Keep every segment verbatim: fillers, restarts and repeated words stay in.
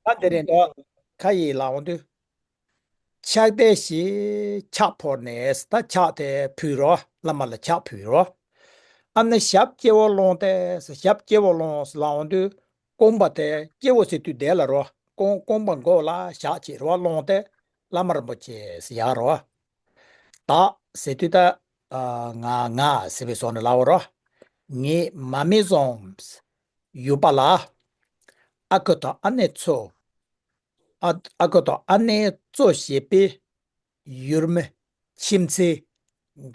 ད་འདི་རེད་འདུག་ཁ་ཡིས་ལབ་འོང་དུས། ཕྱག་འདས་ཞེས་ཕྱག་ཕུལ་ནས། ད་ཕྱག་དེ་ཕུལ་རོ། བླ་མ་ལ་ཕྱག་ཕུལ་རོ། ཨ་ནི་ཞབས་སྐྱེ་བོ་ཀློང་སྟེ། ཞབས་སྐྱེ་བོ་ཀློང་ལབ་འོང་དུས། རྐང་པ་དེ་སྐྱེ་བོ་ཟེར་དུས་དེ་ལ་རོ། རྐང་རྐང་པ་མགོ་ལ་བཞག་བྱས་རོ། ཀློང་སྟེ་བླ་མ་རིན་པོ་ཆེ་ཟེར་ཡ་རོ། བདག་ཟེར་དུས་ད། ཨ། ང་ང་ཟེར་བའི་བཟོ་ནས་ལབ་པ་རོ། ངའི་མ་མི་བཟུམ་ཡུ་བ་ལ། ཨ་ཁུ་དང་ཨ་ནེ་ཚོ། ཨ། ཨ་ཁུ་དང་ཨ་ནེ་གཙོ་བྱས་པའི་ཡུལ་མི་ཁྱིམ་མཚེས་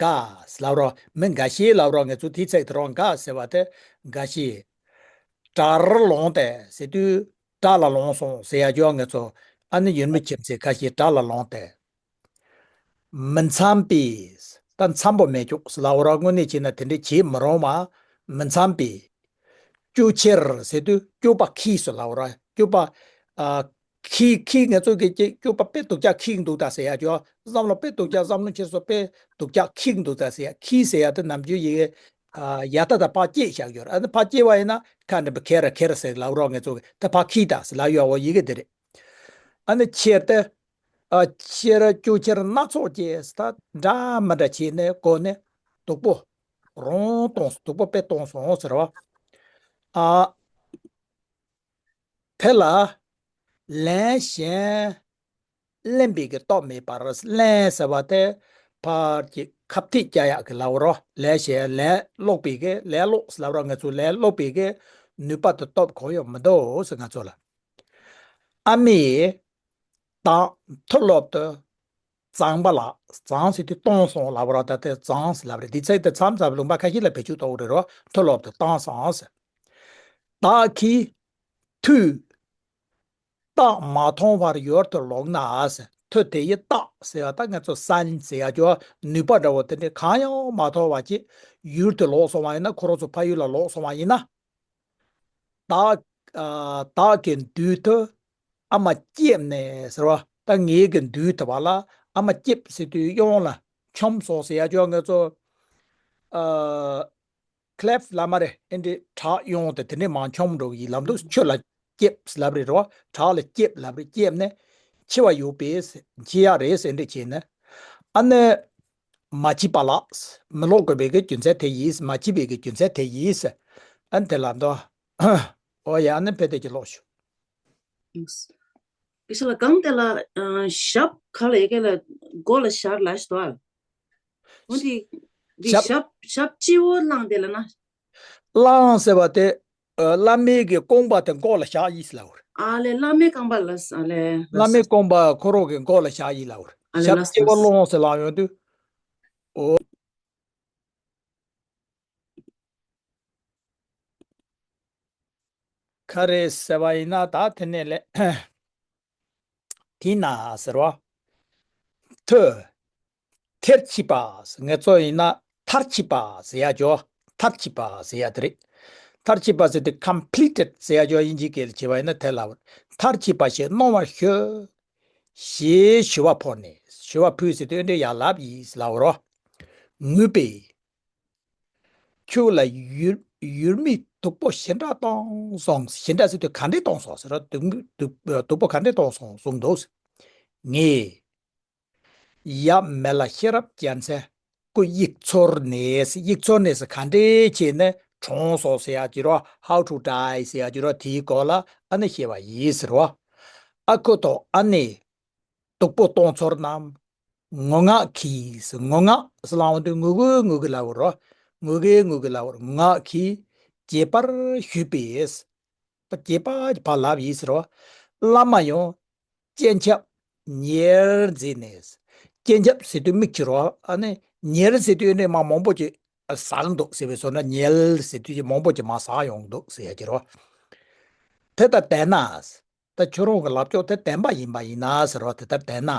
འགའ་ལབ་རོ། མི་འགའ་ཤས་ལབ་རོ། ངེད་ཚོ་དེའི་ཚིག་དེ་རོ། འགའ་ཟེར་བ་དེ་འགའ་ཤས། དགྲར་ལངས་ཏེ་ཟེར་དུས་དགྲ་ལ་ལངས་སོང་ཟེར་ཡ་ཅོ། ངེད་ཚོ་ཨ་ནི་ཡུལ་མི་ཁྱིམ་མཚེས་འགའ་ཤས་དགྲ་ལ་ལངས་ཏེ། མི་འཚམས་པའི། ད་འཚམས་པོ་མེད་ཅོག་ཟེར་ལབ་རོ། དངོས་གནས་བྱས་ན་དེ་འདྲ་བྱེད་མི་རུང་བ། མི་འཚམས་པའི། སྐྱོ་ཁྱེར་ཟེར་དུས་སྐྱོ་པ་ཁྱི་ཟེར་ལབ་རོ། སྐྱོ་པ། ཨ། ཁྱི་ཁྱི་ངེད་ཚོ་གི་ཅིག་སྐྱོ་པ་དཔེ་སྡུག་ཅག་ཁྱི་འདུག་ད་ཟེར་ཡ་ཅོ། བསམ་བློ་དཔེ་སྡུག་ཅག་བསམ་བློ་འཁྱེར་སོ་དཔེ་སྡུག་ཅག་ཁྱི་འདུག་ད་ཟེར་ཡ། ཁྱི་ཟེར་ཡ་དེ་ནམ་རྒྱུན་ཡི་གེ་ཨ། ཡ་ད་ད་ཕར་སྐྱེས་བཞག་ཡོད་རེད། ཨ་ནི་ཕར་སྐྱེས་པ་ཡིན་ན་ཁ་འདྲ་པོ་ཁེ་ར་ཁེ་ར་ཟེར་ལབ་རོགས། ངེད་ཚོ་གི་ད་ཕར་ཁྱི་ད་ཟེར་ལབ་ཡོད་འོ། ཡི་གེ་དེ་རེད། ཨ་ནི་ཁྱེར་ཏེ། ཨ། ཁྱེར་སྐྱོ་ཁྱེར་སྣ་ཚོགས་ཀྱིས་ད་འདྲ་མི་འདྲ་བྱས་ནས་གོ་ནས་སྡུག་པོ་རང་གཏོང་། སྡུག་པོ་དཔེ་གཏོང་སོང་ཟེར་བ། ཨ། དེ་ལ་ལན་གཞན་ལེན་པའི་གི་སྟོབས་མེད་པར། ལན་ཟེར་བ་དེ་ཕར་གྱི་ཁ་གཏད་བཅག་ཡག་གི་ལབ་རོ། ལན་གཞན་ལན་སློག་པའི་གི། ལན་སློག་ཟེར་ལབ་རོ། ངེད་ཚོ་ལན་སློག་པའི་གི་ནུས་པ་དང་སྟོབས་གང་ཡང་མི་འདུག་ཟེར། ང་ཚོ་ལ་ཨ་མས་དང་མཐུ་སློབ་ཏུ་བརྫངས་པ་ལ། བརྫངས་ཟེར་དུས་བཏང་སོང་ལབ་རོ། ད་དེ་བརྫངས་ཟེར་ལབ་རེད། འདི་ཚིག་དེ་མཚམས་མཚམས་ལུང་པ་ཁ་ཤས་ལ་བེད་སྤྱོད་གཏོང་གི་རེད་རོ། མཐུ་སློབ་ཏུ་བཏང་སོང་ཟེར། བདག་གིས་མཐུ། རྟགས་མ་མཐོང་བར་ཡུལ་དུ་ལོག་ན་ཟེར། མཐུ་དེ་ཡི་རྟགས་ཟེར་བ་ད་ང་ཚོ་སན་ཟེར་ཡ་ཅོ། ནུས་པ་འདྲ་བོ་དེ་འདྲ་གང་ཡང་མ་མཐོང་བ་ཅིག་ཡུལ་དུ་ལོག་སོང་བ་ཡིན་ན། ཁོ་རང་ཚོ་ཕ་ཡུལ་ལ་ལོག་སོང་བ་ཡིན་ན། བདག་ཨ། བདག་གི་མདུན་དུ་ཨ་མ་ལྕེབས་ནས་ཟེར་བ། ད་ངའི་གི་མདུན་དུ་བ་ལ་ཨ་མ་ལྕེབས་ཟེར་དུས་གཡོན་ལ་མཆོངས་སོང་ཟེར་ཡ་ཅོ། ང་ཚོ་ཨ། ཁི་ལེབ་ལབ་མ་རེད། ཨེ་འདྲ་བྲག་གཡོན་དེ་དེ་ནས་མར་མཆོངས་འགྲོ་གི་ལམ་དུ་ཆུ་ལ་ལྕེབས་ལབ་རེད་རོ། བྲག་ལ་ལྕེབས་ལབ་རེད། ལྕེབས་ནས་འཆི་བ་ཡོད་པས། འཆི་ཡག་རེད་ཟེར་འདྲ་བྱས་ནས། ཨ་ནི་མ་འཆི་བ་ལ། མི་ལོག་དགོས་པའི་གི་རྒྱུ་མཚན་དེ་ཡིན། མ་འཆི་བའི་གི་རྒྱུ་མཚན་དེ་ཡིན། ཨ་ནི་དེ་ལ་འདོ། འོ་ཡ། ཨ་ནི་ཕེ་དེ་གི་ལོག་ཞུ། ཨིན་སི། ཨིན་སི་ལ་གང་དེ་ལ། ཨ། ཞབས་ག་ལ་ཡི་གེ་ལ་མགོ་ལ་ཞར་ལ་ཞུ་དོ། འོ་དེ། དེ་ཞབས། ཞབས་ཞབས་སྤྱི་བོ་བླངས་དེ་ལ་ན། བླངས་ཟེར་བ་དེ། ཨ། བླ་མའི་གི་རྐང་པ་དེ་མགོ་ལ་བཞག་ཡིན་ཟེར་ལབ་པ་རེད། ཨ་ལས། བླ་མའི་རྐང་པ་ལ། ཨ་ལས། བླ་མའི་རྐང་པ་ཁོ་རང་གི་མགོ་ལ་བཞག་ཡིན་ལབ་པ་རེད། ཨ་ལས། ཞབས་ལགས་སོ། སྤྱི་བོ་བླངས་ཟེར་ལབ་ཡོང་དུས། འོ། ག་རེ་ཟེར་བ་ཡིན་ན། ད་དེ་ནས་ལས། དེས་ན་ཟེར་བ། མཐུ། མཐར་ཕྱིན་པ་ཟེར། ངེད་ཚོ་ཡིན་ན་མཐར་ཕྱིན་པ་ཟེར་ཡ་ཅོ། མཐར་ཕྱིན་པ་ཟེར་ཡ་དེ་རེད། མཐར་ཕྱིན་པ་ཟེར་དུས་ཀམ་པི་ལི་ཊེཌ་ཟེར་ཡ་ཅོ། དབྱིན་ཇིའི་སྐད་ལ་བྱས་པ་ཡིན་ན་དེ་ལ། མཐར་ཕྱིན་པ་ཞེས་གནང་བར་ཞུ། ཞེས་ཞུ་བ་ཕུལ་ནས། ཞུ་བ་ཕུལ་ཟེར་དུས་འདི་ཡར་ལབ་ཡིན་ལབ་རོ། ངུས་པས། ཁྱོད་ལ་ཡུལ་ཡུལ་མིས་སྡུག་པོ་ཞེ་དྲག་བཏང་སོང་། ཞེ་དྲག་ཟེར་དུས་ག་འདྲས་བཏང་སོང་ཟེར་རོ། སྡུག་སྡུག་སྡུག་པོ་ག་འདྲས་བཏང་སོང་གསུངས་འདུག། ངས་ཡབ་མེ་ལྷ་ཤེས་རབ་རྒྱལ་མཚན་སྐུ་གཡུག་འཚོར་ནས། གཡུག་འཚོར་ནས་ཟེར་ག་འདྲས་བྱས་ནས་གྲོངས་སོང་ཟེར་ཡ་ཅིག་རོ། How to die ཟེར་ཡ་ཅིག་རོ། དེའི་སྐོར་ལ་ཨ་ནི་བཤད་པ་ཡིན་ཟེར་རོ། ཨ་ཁུ་དང་ཨ་ནེ་སྡུག་པོ་གཏོང་ཚོར་རྣམས་ངུ་ངག་གིས། ངུ་ངག་ཟེར་ལབ་དུས་ངུ་གི་ངུ་གི་ལབ་རོ། ངུ་གི་ངུ་གི་ལབ་རོ། ངུ་ངག་གིས་དགྱེས་པར་ཞུས་པས། ད་དགྱེས་པ་ཕར་ལབ་ཡིན་ཟེར་རོ། བླ་མ་ཡང་སྤྱན་ཆབ་ཉེར་མཛད་ནས། སྤྱན་ཆབ་ཟེར་དུས་མིག་ཅིག་རོ། ཨ་ནི་ཉེར་ཟེར་དུས་ནི་མ་མང་པོ་ཅིག་ཟག་འདུག་ཟེར་བའི་བཟོ་འདྲ། ཉེར་ཟེར་དུས་མང་པོ་ཅིག་མ་ཟག་ཡོང་འདུག་ཟེར་ཡ་ཅིག་རོ། དེ་ལྟར་བསྡད་ན། ད་ཁྱོད་རང་གི་ལབ་ཕྱོགས་དེ་བདེན་པ་ཡིན་པ་ཡིན་ན་ཟེར་བ། དེ་ལྟར་བསྡད་ན།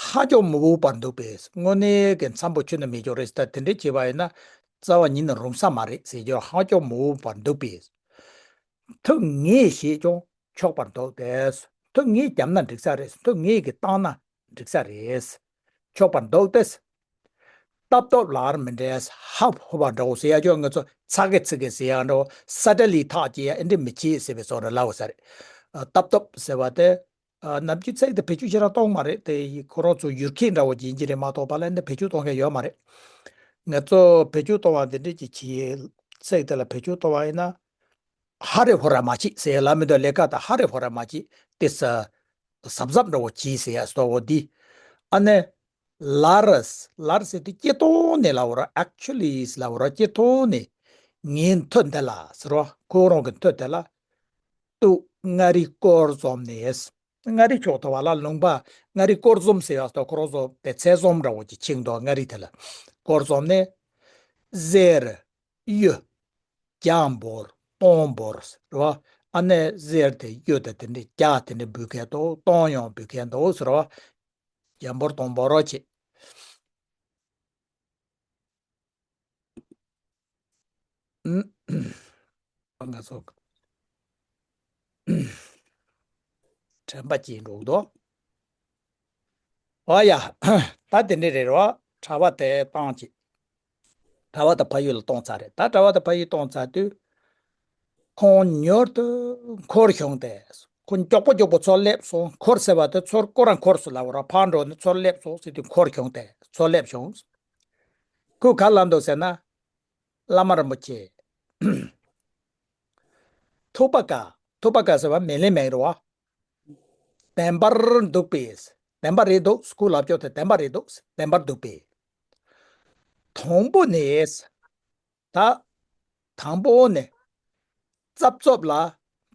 ཧ་ཅང་མི་འོས་པར་འདུག་པས། དངོས་གནས་ཀྱི་འཚམས་པོ་ཁྱོན་ནས་མེད་ཀྱོག་རེད། ད་དེ་འདྲས་བྱས་པ་ཡིན་ན་རྩ་བ་ཉིད་ནས་རུང་ས་མ་རེད་ཟེར་རྒྱུ། ཧ་ཅང་མི་འོས་པར་འདུག་པས། མཐུ་ངས་བཞེས་ཀྱང་ཆོག་པར་འདུག་སྟེ། མཐུ་ངས་བརྒྱབ་ན་འགྲིག་ས་རེད། མཐུ་ངས་ཀྱིས་བཏང་ན་འགྲིག་ས་རེད། ཆོག་པར་འདུག་སྟེ། སྟབས་སྟོབས་ལར་མི་འདྲ། ཧབ་ཧུབ་པ་འདྲ་བོ་ཟེར་ཡ་ཅོ། ང་ཚོ་ཚ་གི་ཚི་གི་ཟེར་ཡ་འདྲ་བོ། ས་ཏ་ལི་ཐག་བཅད་ཡ་ཨེ་འདྲ་མི་བྱེད་ཟེར་བའི་བཟོ་འདྲ་ལབ་ས་རེད། ཨ་སྟབས་སྟབས་ཟེར་བ་དེ། ཨ་ནམ་རྒྱུན་ཚིག་དེ་བེད་སྤྱོད་ཁྱེད་རང་གཏོང་མ་རེད་དེ། ཁོ་རང་ཚོ་ཡུལ་སྐད་འདྲ་བོ་ཅིག་ཡིན་གྱི་རེད་མ་གཏོགས་པ་ལ་འདི་བེད་སྤྱོད་གཏོང་མཁན་ཡོད་མ་རེད། ང་ཚོ་བེད་སྤྱོད་གཏོང་བ་འདི་འདྲས་ཀྱི་ཚིག་དེ་ལ་བེད་སྤྱོད་གཏོང་བ་ཡིན་ན། ཧ་རེ་ཧོ་ར་མ་བྱེད་ཟེར་ཡ་ལ་མི་འདུག་ལས་ཀ་དང་ཧ་རེ་ཧོ་ར་མ་བྱེད་དེ་ས་གཟབ་གཟབ་འདྲ་བོ་གྱིས་ཟེར་ཡ་ལྟ་བུ་འདི། ཨ་ནི། ལར། ལར་ཟེར་དུས་སྤྱིར་བཏང་ནས་ལབ་པ་རེད། ཨེག་ཅུ་ལི་ལབ་པ་རེད། སྤྱིར་བཏང་ནས། ངའི་མཐུ་འདི་ལ་ཟེར་བ། ཁོ་རང་གི་མཐུ་དེ་ལ། ཏུ་མངའ་རིས་སྐོར་འཛོམས་ནས། མངའ་རིས་ཕྱོགས་དེ་བ་ལ་ལུང་པ་མངའ་རིས་སྐོར་འཛོམས་ཟེར་བ་ལྟ་བུ། ཁོ་རང་ཚོ་དེ་ཚད་འཛོམས་འདྲ་བོ་ཅིག་ཕྱིན་འདུག་མངའ་རིས་དེ་ལ་སྐོར་འཛོམས་ནས། གཟེར། གཡུ། རྒྱ་འབོར་སྟོང་འབོར་ཟེར་བ། ཨ་ནི་གཟེར་དེ་གཡུ་དེ་དེ་འདྲའི་རྒྱ་དེ་འདྲའི་འབུལ་མཁན་འདུག་སྟོང་ཡང་འབུལ་མཁན་འདུག་ཟེར་བ། རྒྱ་འབོར་སྟོང་འབོར་རོགས་བྱེད། ང་ཚོ་དྲན་པ་སྐྱེས་འགྲོ་གི་འདུག་ཨོ་ཡ། ད་དེ་འདྲ་རེད་རོ། གྲྭ་པ་དེ་བཏང་ཅིག་གྲྭ་པ་དེ་ཕ་ཡུལ་ལ་གཏོང་ཚར་རེད། ད་གྲྭ་པ་དེ་ཕ་ཡུལ་གཏོང་ཚར་དུས། ཁོང་མྱུར་དུ་འཁོར་བྱུང་སྟེ། ཁོ་མགྱོགས་པོ་མགྱོགས་པོ་ཚུར་སླེབས་སོང་། འཁོར་ཟེར་བ་དེ་ཚུར་སྐོར་ར་འཁོར་སོང་ལབ་པ་རེད། ཕར་འགྲོ་ནས་ཚུར་སླེབས་སོང་ཟེར་དུས་འཁོར་བྱུང་སྟེ་ཚུར་སླེབས་བྱུང་། ཁོས་ག་ལབ་འདུག་ཟེར་ན། བླ་མ་རིན་པོ་ཆེ། ཐུབ་པ་ཀ་ཐུབ་པ་ཀ་ཟེར་བ་མི་ལའི་མིང་རེད་བ། བདེན་པར་འདུག་པས། བདེན་པ་རེད་འདུག་ཁོས་ལབ་ཕྱོགས་དེ་བདེན་པ་རེད་འདུག་བདེན་པར་འདུག་པས། དང་པོ་ནས། ད། དང་པོ་ནས། རྩབ་རྩོབ་ལ་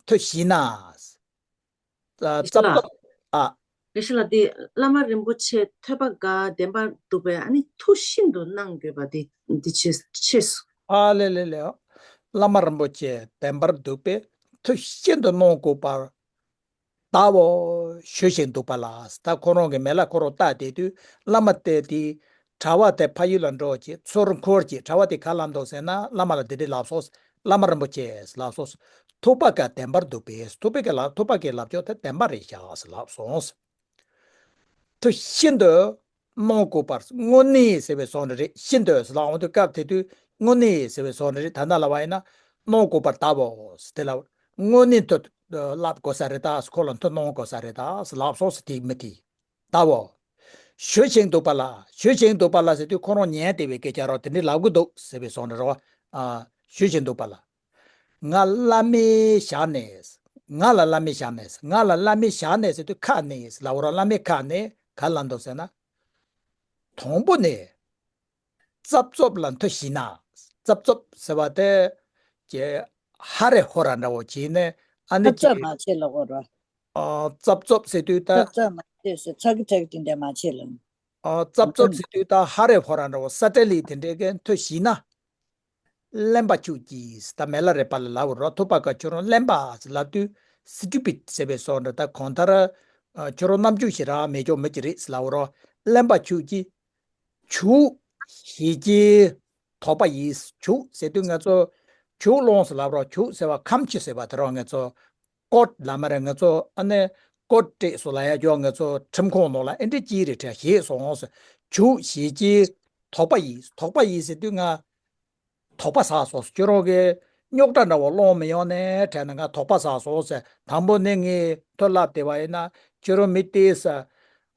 མཐུ་བྱིན་ན། རྩབ་རྩོབ། ཨ། དགེ་བཤེས་ལགས། དེ་བླ་མ་རིན་པོ་ཆེ་ཐོས་པ་དགའ་བདེན་པར་འདུག་པས། ཨ་ནི་མཐུ་ཤིན་ཏུ་གནང་དགོས་པ་དེ་འདི་ཆེ་ཆེ་སོ། ཨ་ལེ་ལེ་ལེ། བླ་མ་རིན་པོ་ཆེ་བདེན་པར་འདུག་པས་མཐུ་ཤིན་ཏུ་གནང་དགོས་པར། ལྟའོ། ཞུ་ཞིང་འདུག་པ་ལ། ད་ཁོ་རང་གི་མི་ལ་ཁོ་རང་ལྟ་བསྡད་དུས་བླ་མ་དེ་དེ། གྲྭ་པ་དེ་ཕ་ཡུལ་ལ་འགྲོ་ཅིག་ཚུར་འཁོར་ཅིག་གྲྭ་པ་དེ་ག་ལབ་འདུག་ཟེར་ན། བླ་མ་ལ་འདི་འདྲ་ལབ་སོང་། བླ་མ་རིན་པོ་ཆེ་ལབ་སོང་། ཐུབ་པ་ཀ་བདེན་པར་འདུག་པས། ཐུབ་པ་ཀ་ལ་ཐུབ་པ་ཀའི་ལབ་ཕྱོགས་དེ་བདེན་པ་རེད་ཤག་ལབ་སོང་། མཐུ་ཤིན་ཏུ་གནང་དགོས་པར། དངོས་གནས་ཟེར་བའི་བཟོ་འདྲ་རེད། ཤིན་ཏུ་ཟེར་ལབ་འོང་དུས་སྐབས་དེ་དུས་དངོས་གནས་ཟེར་བའི་བཟོ་འདྲ་རེད། ད་ལྟ་ལབ་པ་ཡིན་ན། གནང་དགོས་པར་ལྟའོ་ཟེར་དེ་ལ། དངོས་གནས་མཐུ་ལབ་དགོས་ས་རེད་ད། ཁོ་ལ་མཐུ་གནང་དགོས་ས་རེད་ད་ལབ་སོང་ཟེར། དེ་མི་དེ་ལྟའོ། ཞུ་ཞིང་འདུག་པ་ལ། ཞུ་ཞིང་འདུག་པ་ལ་ཟེར་དུས་ཁོ་རང་ཉན་བདེ་བའི་སྐད་ཆ་རོ། དེ་འདྲའི་ལབ་གི་འདུག་ཟེར་བའི་བཟོ་འདྲ་རོ། ཨ། ཞུ་ཞིང་འདུག་པ་ལ། ང་བླ་མའི་ཞལ་ནས། ང་ལ་བླ་མའི་ཞལ་ནས། ང་ལ་བླ་མའི་ཞལ་ནས་ཟེར་དུས་ཁ་ནས་ལབ་རོ། བླ་མའི་ཁ་ནས་ག་ལབ་འདུག་ཟེར་ན། དང་པོ་ནས། རྩབ་རྩོབ་ལ་མཐུ་བྱིན་ན། རྩབ་རྩོབ་ཟེར་བ་དེ། ཀྱེ། ཧ་རེ་ཧོ་ར་འདྲ་བོ་བྱིན་ནས། ཨ་ནི་ཀྱེ། ཚབ་མ་བྱེད་ལ་གོ་ར། ཨ། རྩབ་རྩོབ་ཟེར་དུས་ད། ཚབ་ཚབ་མ་བྱེད་ཟེར། ཚ་གི་ཚ་གི་དེ་འདྲ་མ་བྱེད་ལ། ཨ། རྩབ་རྩོབ་ཟེར་དུས་ད་ཧ་རེ་ཧོ་ར་འདྲ་བོ་ས་ཏྲ་ལི་དེ་འདྲའི་གི་མཐུ་བྱིན་ན། གླེན་པ་ཁྱོད་ཀྱིས། ད་མི་ལ་རས་པ་ལ་ལབ་རོ། ཐུབ་པ་ཀ་ཁྱོད་རང་གླེན་པ་ལབ་དུས་སི་ཊུ་པིཌ་ཟེར་བའི་བཟོ་འདྲ། ད་གང་ལྟར། ཨ། ཁྱོད་རང་རྣམ་འགྱུར་ཞིག་རག་མེད་ཀྱང་མི་གཅིག་རེད་ལབ་རོ། གླེན་པ་ཁྱོད་ཀྱིས། བྱུག་ཞེས་ཀྱིས་དོགས་པ་ཡིས། བྱུག་ཟེར་དུས་ང་ཚོ་བྱུག་སློང་ཟེར་ལབ་རོ། བྱུག་ཟེར་བ་ཁམ་ཆུ་ཟེར་བ་དེ་རོ། ང་ཚོ་ཀོཊ་ལབ་མ་རེད། ང་ཚོ་ཨ་ནི་ཀོཊ་སྤྲད་སོང་ལབ་ཡ་ཀྱོ། ང་ཚོ་ཁྲིམས་ཁང་ནང་ལ་ཨེ་འདྲ་ཅིག་རེད་དྲན་ཞེས་སོང་ཟེར། བྱུག་ཞེས་ཀྱིས་དོགས་པ་ཡིས། དོགས་པ་ཡིས་ཟེར་དུས་ང་དོགས་པ་ཟ་སོང་ཟེར། ཁྱོད་རང་གིས་རྙོག་དྲ་འདྲ་བོ་སློང་མི་ཡོང་ནས་དྲན་ནས་ང་དོགས་པ་ཟ་སོང་ཟེར། དང་པོ་ནས་ངས་མཐུ་ལབ་བསྡད་པ་ཡིན་ན་ཁྱོད་རང་མི་དེས།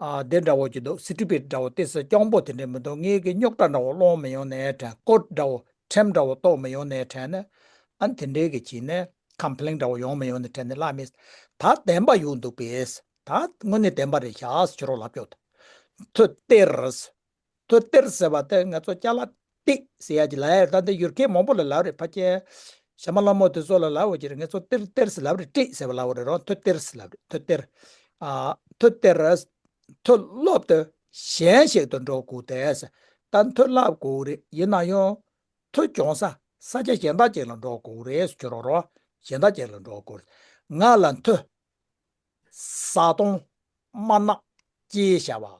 ཨ། དེ་འདྲ་བོ་ཅིག་འདུག་སི་ཊུ་པིཌ་འདྲ་བོ་དེ་ས་སྐྱོང་པོ་དེ་འདྲ་མི་འདུག་ངས་གི་རྙོག་དྲ་འདྲ་བོ་སློང་མི་ཡོང་ནས་དྲན། ཀོཊ་འདྲ་བོ་ཁྲིམས་འདྲ་བོ་གཏོགས་མི་ཡོང་ནས་དྲན་ནས། ཨ་ནི་དེ་འདྲའི་གི་བྱས་ནས་ཀམ་པི་ལེན་འདྲ་བོ་ཡོང་མི་ཡོང་ནས་དྲན་ནས་ལབ་མེད། ད་བདེན་པ་ཡོང་འདུག་པས། ད་དངོས་གནས་བདེན་པ་རེད་ཤག་ཟེར་ཁྱོད་རང་ལབ་ཀྱོ། མཐུ་སྟེར། མཐུ་སྟེར་ཟེར་བ་དེ་ང་ཚོ་ཅ་ལག་སྟེར་ཟེར་ཡ་ཅིག་ལབ་ཡ་རེད། ད་འདི་ཡུལ་སྐད་མང་པོ་ལ་ལབ་རེད། ཕལ་ཆེར་ཞྭ་དམར་ལྷ་མོ་དེ་ཚོ་ལ་ལབ་འོ་ཅི་རེད། ང་ཚོ་སྟེར་སྟེར་ཟེར་ལབ་རེད། སྟེར་ཟེར་བ་ལབ་རེད་རོ། མཐུ་སྟེར་ཟེར་ལབ་རེད། མཐུ་སྟེར། ཨ། མཐུ་སྟེར། མཐུ་སློབ་ཏུ་གཞན་ཞིག་ཏུ་འགྲོ་དགོས་ཏེ། ད་མཐུ་བསླབ་དགོས་རེད། ཡིན་ན་ཡང་མཐུ་སྦྱོང་ས་ས་ཆ་གཞན་དག་ཅིག་ལ་འགྲོ་དགོས་རེད་ཟེར་རོ་རོ། གཞན་དག་ཅིག་ལ་འགྲོ་དགོས་རེད། ང་ལ་མཐུ། བཟའ་བཏུང་། དམར་ནག་ཅེས་བྱ་བ།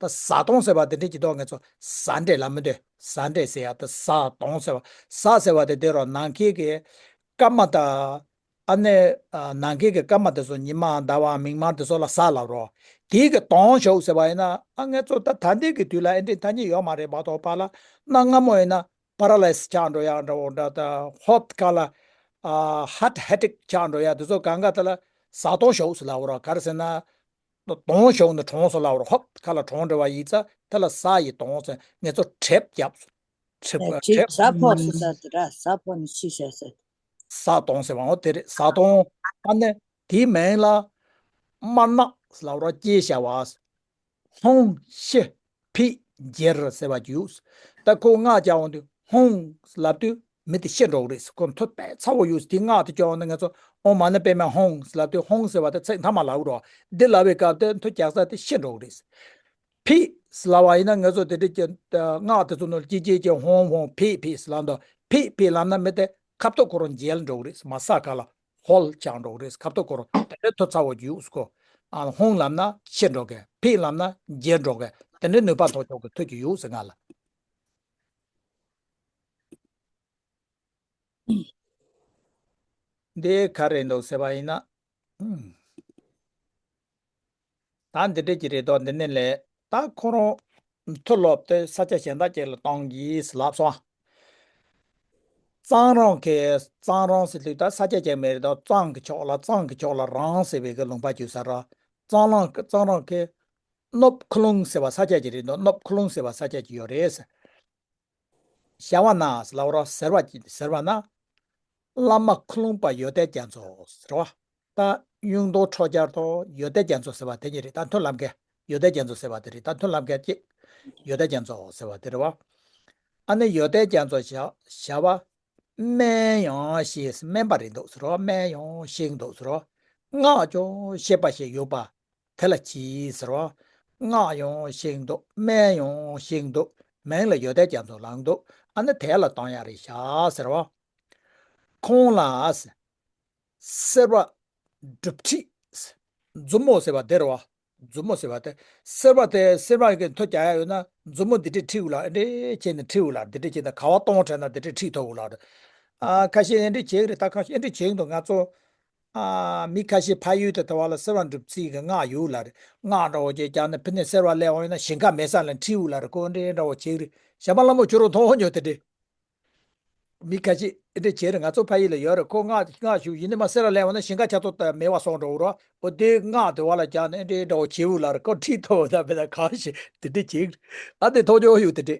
ད་བཟའ་བཏུང་ཟེར་བ་དེ་འདྲ་ཅིག་འདུག་ང་ཚོ་བཟའ་འབྲས་ལ་མི་འདོད། བཟའ་འབྲས་ཟེར་ཡ་ད་བཟའ་བཏུང་ཟེར་བ། བཟའ་ཟེར་བ་དེ་དེ་རོ། ནམ་མཁའི་གི་སྐར་མ་དང་། ཨ་ནི། ཨ། ནམ་མཁའི་གི་སྐར་མ་དེ་ཚོ་ཉི་མ་ཟླ་བ་མིག་དམར་དེ་ཚོ་ལ་བཟའ་ལབ་རོ། དེའི་གི་བཏུང་ཞོག་ཟེར་བ་ཡིན་ན། ཨ། ང་ཚོ་ད་ད་ལྟའི་གི་དུས་ལ་ཨེ་འདྲའི་ཐ་སྙད་ཡོད་མ་རེད་མ་གཏོགས་པ་ལ། གནའ་སྔ་མོ་ཡིན་ན། པ་ར་ལའི་སི་ཆགས་འགྲོ་ཡག་འདྲ་བོ་འདྲ། ད་ཧོབ་ཁ་ལ། ཨ། ཧར་ཊི་ཧེ་ཊིག་ཆགས་འགྲོ་ཡག་དེ་ཚོ་གང་ག་དེ་ལ་ ཟ་དོང་ཞོག་ཟེར་ལབ་རོ། ག་རེ་ཟེར་ན། དོང་ཞོག་ནི་གྲོངས་སོང་ལབ་རོ། ཧོབ་ཁ་ལ་གྲོངས་འདྲ་བ་ཡིན་ཙང་དེ་ལ་ཟ་ཡི་དོང་ཟེར། ངེད་ཚོ་གྲིབ་བརྒྱབ། གྲིབ་གྲིབ་གྲིབ་ཟ་ཕོག་ཟེར་ས་དེ་ར། ཟ་ཕོག་ནི་ཤི་ཤ་ཟེར། ཟ་དོང་ཟེར་བ་འོ་དེ་རེད། ཟ་དོང་། ཨ་ནི་དེའི་མིང་ལ་དམར་ནག་ཟེར་ལབ་རོ། སྐྱེས་བྱ་བ། ཧོང་ཤི་ཕིག་འགྱེལ་ཟེར་བ་ཅིག་ཡོད། ད་ཁོ་སྔགས་རྒྱག་འོང་དུས་ཧོང་ལབ་དུས་མི་དེ་ཤི་འགྲོ་གི་རེད། ཁོ་མཐུ་དཔེ་ཚ་བོ་ཡོད། དེ་སྔགས་དེ་རྒྱག་འོང་ན་ང་ཚོ་ཨོཾ་མ་ཎི་པདྨེ་ཧོང་ལབ་དུས་ཧོང་ཟེར་བ་དེ་ཚིག་མཐའ་མ་ལབ་རོ། འདི་ལབ་པའི་སྐབས་དེ་མཐུ་རྒྱག་ས་དེ་ཤི་འགྲོ་གི་རེད། ཕིག་ལབ་པ་ཡིན་ན་ང་ཚོ་དེ་འདྲ་གྱི་སྔགས་དེ་ཚོ་ནང་ཀྱི་ཀྱི་ཀྱི་ཧོང་ཧོང་ཕིག་ཕིག་ལབ་འདུག་ཕིག་ཕིག་ལབ་ན་མི་དེ་ཁ་ཐུག་ཁོ་རང་འགྱེལ་འགྲོ་གི་རེད། མ་ས་ག་ལ། ཧོལ་ཆགས་འགྲོ་གི་རེད། ཁ་ཐུག་ཁོ་རང་དེ་འདྲའི་མཐུ་ཚ་བོ་ཡོད་ཀོ། ཨ་ཧོང་ལབ་ན་ཤི་འགྲོ་གི། ཕིག་ལབ་ན་འགྱེལ་འགྲོ་གི། དེ་འདྲའི་ནུས་པ་ཐོགས་ཆོག་གི་མཐུ་ཅིག་ཡོད་ཟེར་ང་ལ། འདི་ག་རེ་འདུག་ཟེར་བ་ཡིན་ན། ཨུམ། ད་འདི་འདྲ་ཅིག་རེད་དོ། འདི་ནས་ལས་ད་ཁོ་རང་མཐུ་སློབ་སྟེ་ས་ཆ་གཞན་དག་ཅིག་ལ་གཏོང་གིས་ལབ་སོང་། གཙང་རོང་གི། གཙང་རོང་ཟེར་དུས་ད་ས་ཆ་ཅིག་མེད་རེད་དོ། གཙང་གི་ཕྱོགས་ལ། གཙང་གི་ཕྱོགས་ལ་རོང་ཟེར་བའི་གི་ལུང་པ་ཅིག་ཟེར་རོ། གཙང་རོང་གི། གཙང་རོང་གི་ནོབ་ཁུ་ལུང་ཟེར་བ་ས་ཆ་ཅིག་རེད་དོ། ནོབ་ཁུ་ལུང་ཟེར་བ་ས་ཆ་ཅིག་ཡོད་རེད་ཟེར། ཞ་བ་ན་ཟེར་ལབ་རོ། ཟེར་བ་ཅིག་ཟེར་བ་ན། བླ་མ་ཁུ་ལུང་པ་ཡོན་ཏན་རྒྱ་མཚོ་ཟེར་བ། ད་གཡུང་དྲུང་ཁྲོ་རྒྱལ་དང་ཡོན་ཏན་རྒྱ་མཚོ་ཟེར་བ་དེ་གཉིས་རེད། ད་མཐུན་ལམ་ཁ་ཡོན་ཏན་རྒྱ་མཚོ་ཟེར་བ་དེ་རེད། ད་མཐུན་ལམ་ཁ་གཅིག་ཡོན་ཏན་རྒྱ་མཚོ་ཟེར་བ་དེ་རེད་བ། ཨ་ནི་ཡོན་ཏན་རྒྱ་མཚོ་ཞ་ཞ་བ། སྨན་ཡང་ཤེས། སྨན་པ་རེད་འདུག་ཟེར་བ། སྨན་ཡང་ཤེས་འདུག་ཟེར་བ། སྔགས་ཀྱང་ཤེས་པ་ཞིག་ཡོད་པ། དེ་ལ་གྱིས་ཟེར་བ། སྔགས་ཡང་ཤེས་འདུག་སྨན་ཡང་ཤེས་འདུག་མིང་ལ་ཡོན་ཏན་རྒྱ་མཚོ་ལབ་འདུག་ཨ་ནི་དེ་ལ་གཏོང་ཡག་རེད་ཤག་ཟེར་བ། ཁོང་ལ་སེར་བ་གྲུབ་ཁྲིད། མཛུབ་མོ་ཟེར་བ་དེ་རེད་བ། མཛུབ་མོ་ཟེར་བ་དེ། སེར་བ་དེ། སེར་བ་གི་མཐུ་རྒྱག་ཡག་ཡོད་ན་མཛུབ་མོ་འདི་འདྲས་ཁྲིད་འོ་ལ། འདི་འདྲས་བྱས་ནས་ཁྲིད་འོ་ལ། འདི་འདྲས་བྱས་ནས་ག་བ་གཏོང་དྲན་ན་འདི་འདྲས་ཁྲིད་ཐུབ་འོ་ལ། ཨ་ཁ་ཤས་འདི་འདྲས་བྱེད་ཀྱི་རེད། ད་ཁ་ཤས་འདི་འདྲས་བྱེད་ཀྱི་འདུག་ང་ཚོ། ཨ། མི་ཁ་ཤས་ཕ་ཡུལ་དེ་དེ་བ་ལ་སེར་བ་འབྲུ་བརྩིགས་ཀྱི་སྔགས་ཡོད་ལ་རེད། སྔགས་འདྲ་བོ་ཅིག་རྒྱག་ནས་ཕི་ནས་སེར་བ་སླེབས་འོང་ཡིན་ན་ཞིང་ཁ་མེད་ས་ལ་ཁྲིད་འོ་ལ་རེད། ཁོ་འདྲའི་འདྲ་བོ་བྱེད་ཀྱི་རེད། ཞྭ་དམར་ལྷ་མོ་ཁྱོད་རང་མཐོང་མྱོང་དེ་འདྲས། མི་ཁ་ཤས་འདི་འདྲས་བྱེད་རེད། ང་ཚོ་ཕ་ཡུལ་ལ་ཡོད་རེད། ཁོ་སྔགས་སྔགས་ཞུ་ཡིན་ནི་མ། སེར་བ་སླེབས་འོང་ན་ཞིང་ཁ་ཆ་ཚོ་ད་མེད་པ་སོང་འགྲོ་འོ་ར། འོ་དེ་སྔགས་དེ་བ་ལ་རྒྱག་ནས་འདི་འདྲ་བོ་བྱེད་འོ་ལ་རེད། ཁོ་ཁྲིད་ཐུབ་འོ་ད་མེད་ད་གང་ཞིག་དེ་འདྲས་བྱེད་ཀྱི་རེད། ཨ་དེ་མཐོང་མྱོང་ཡོད་དེ་འདྲས།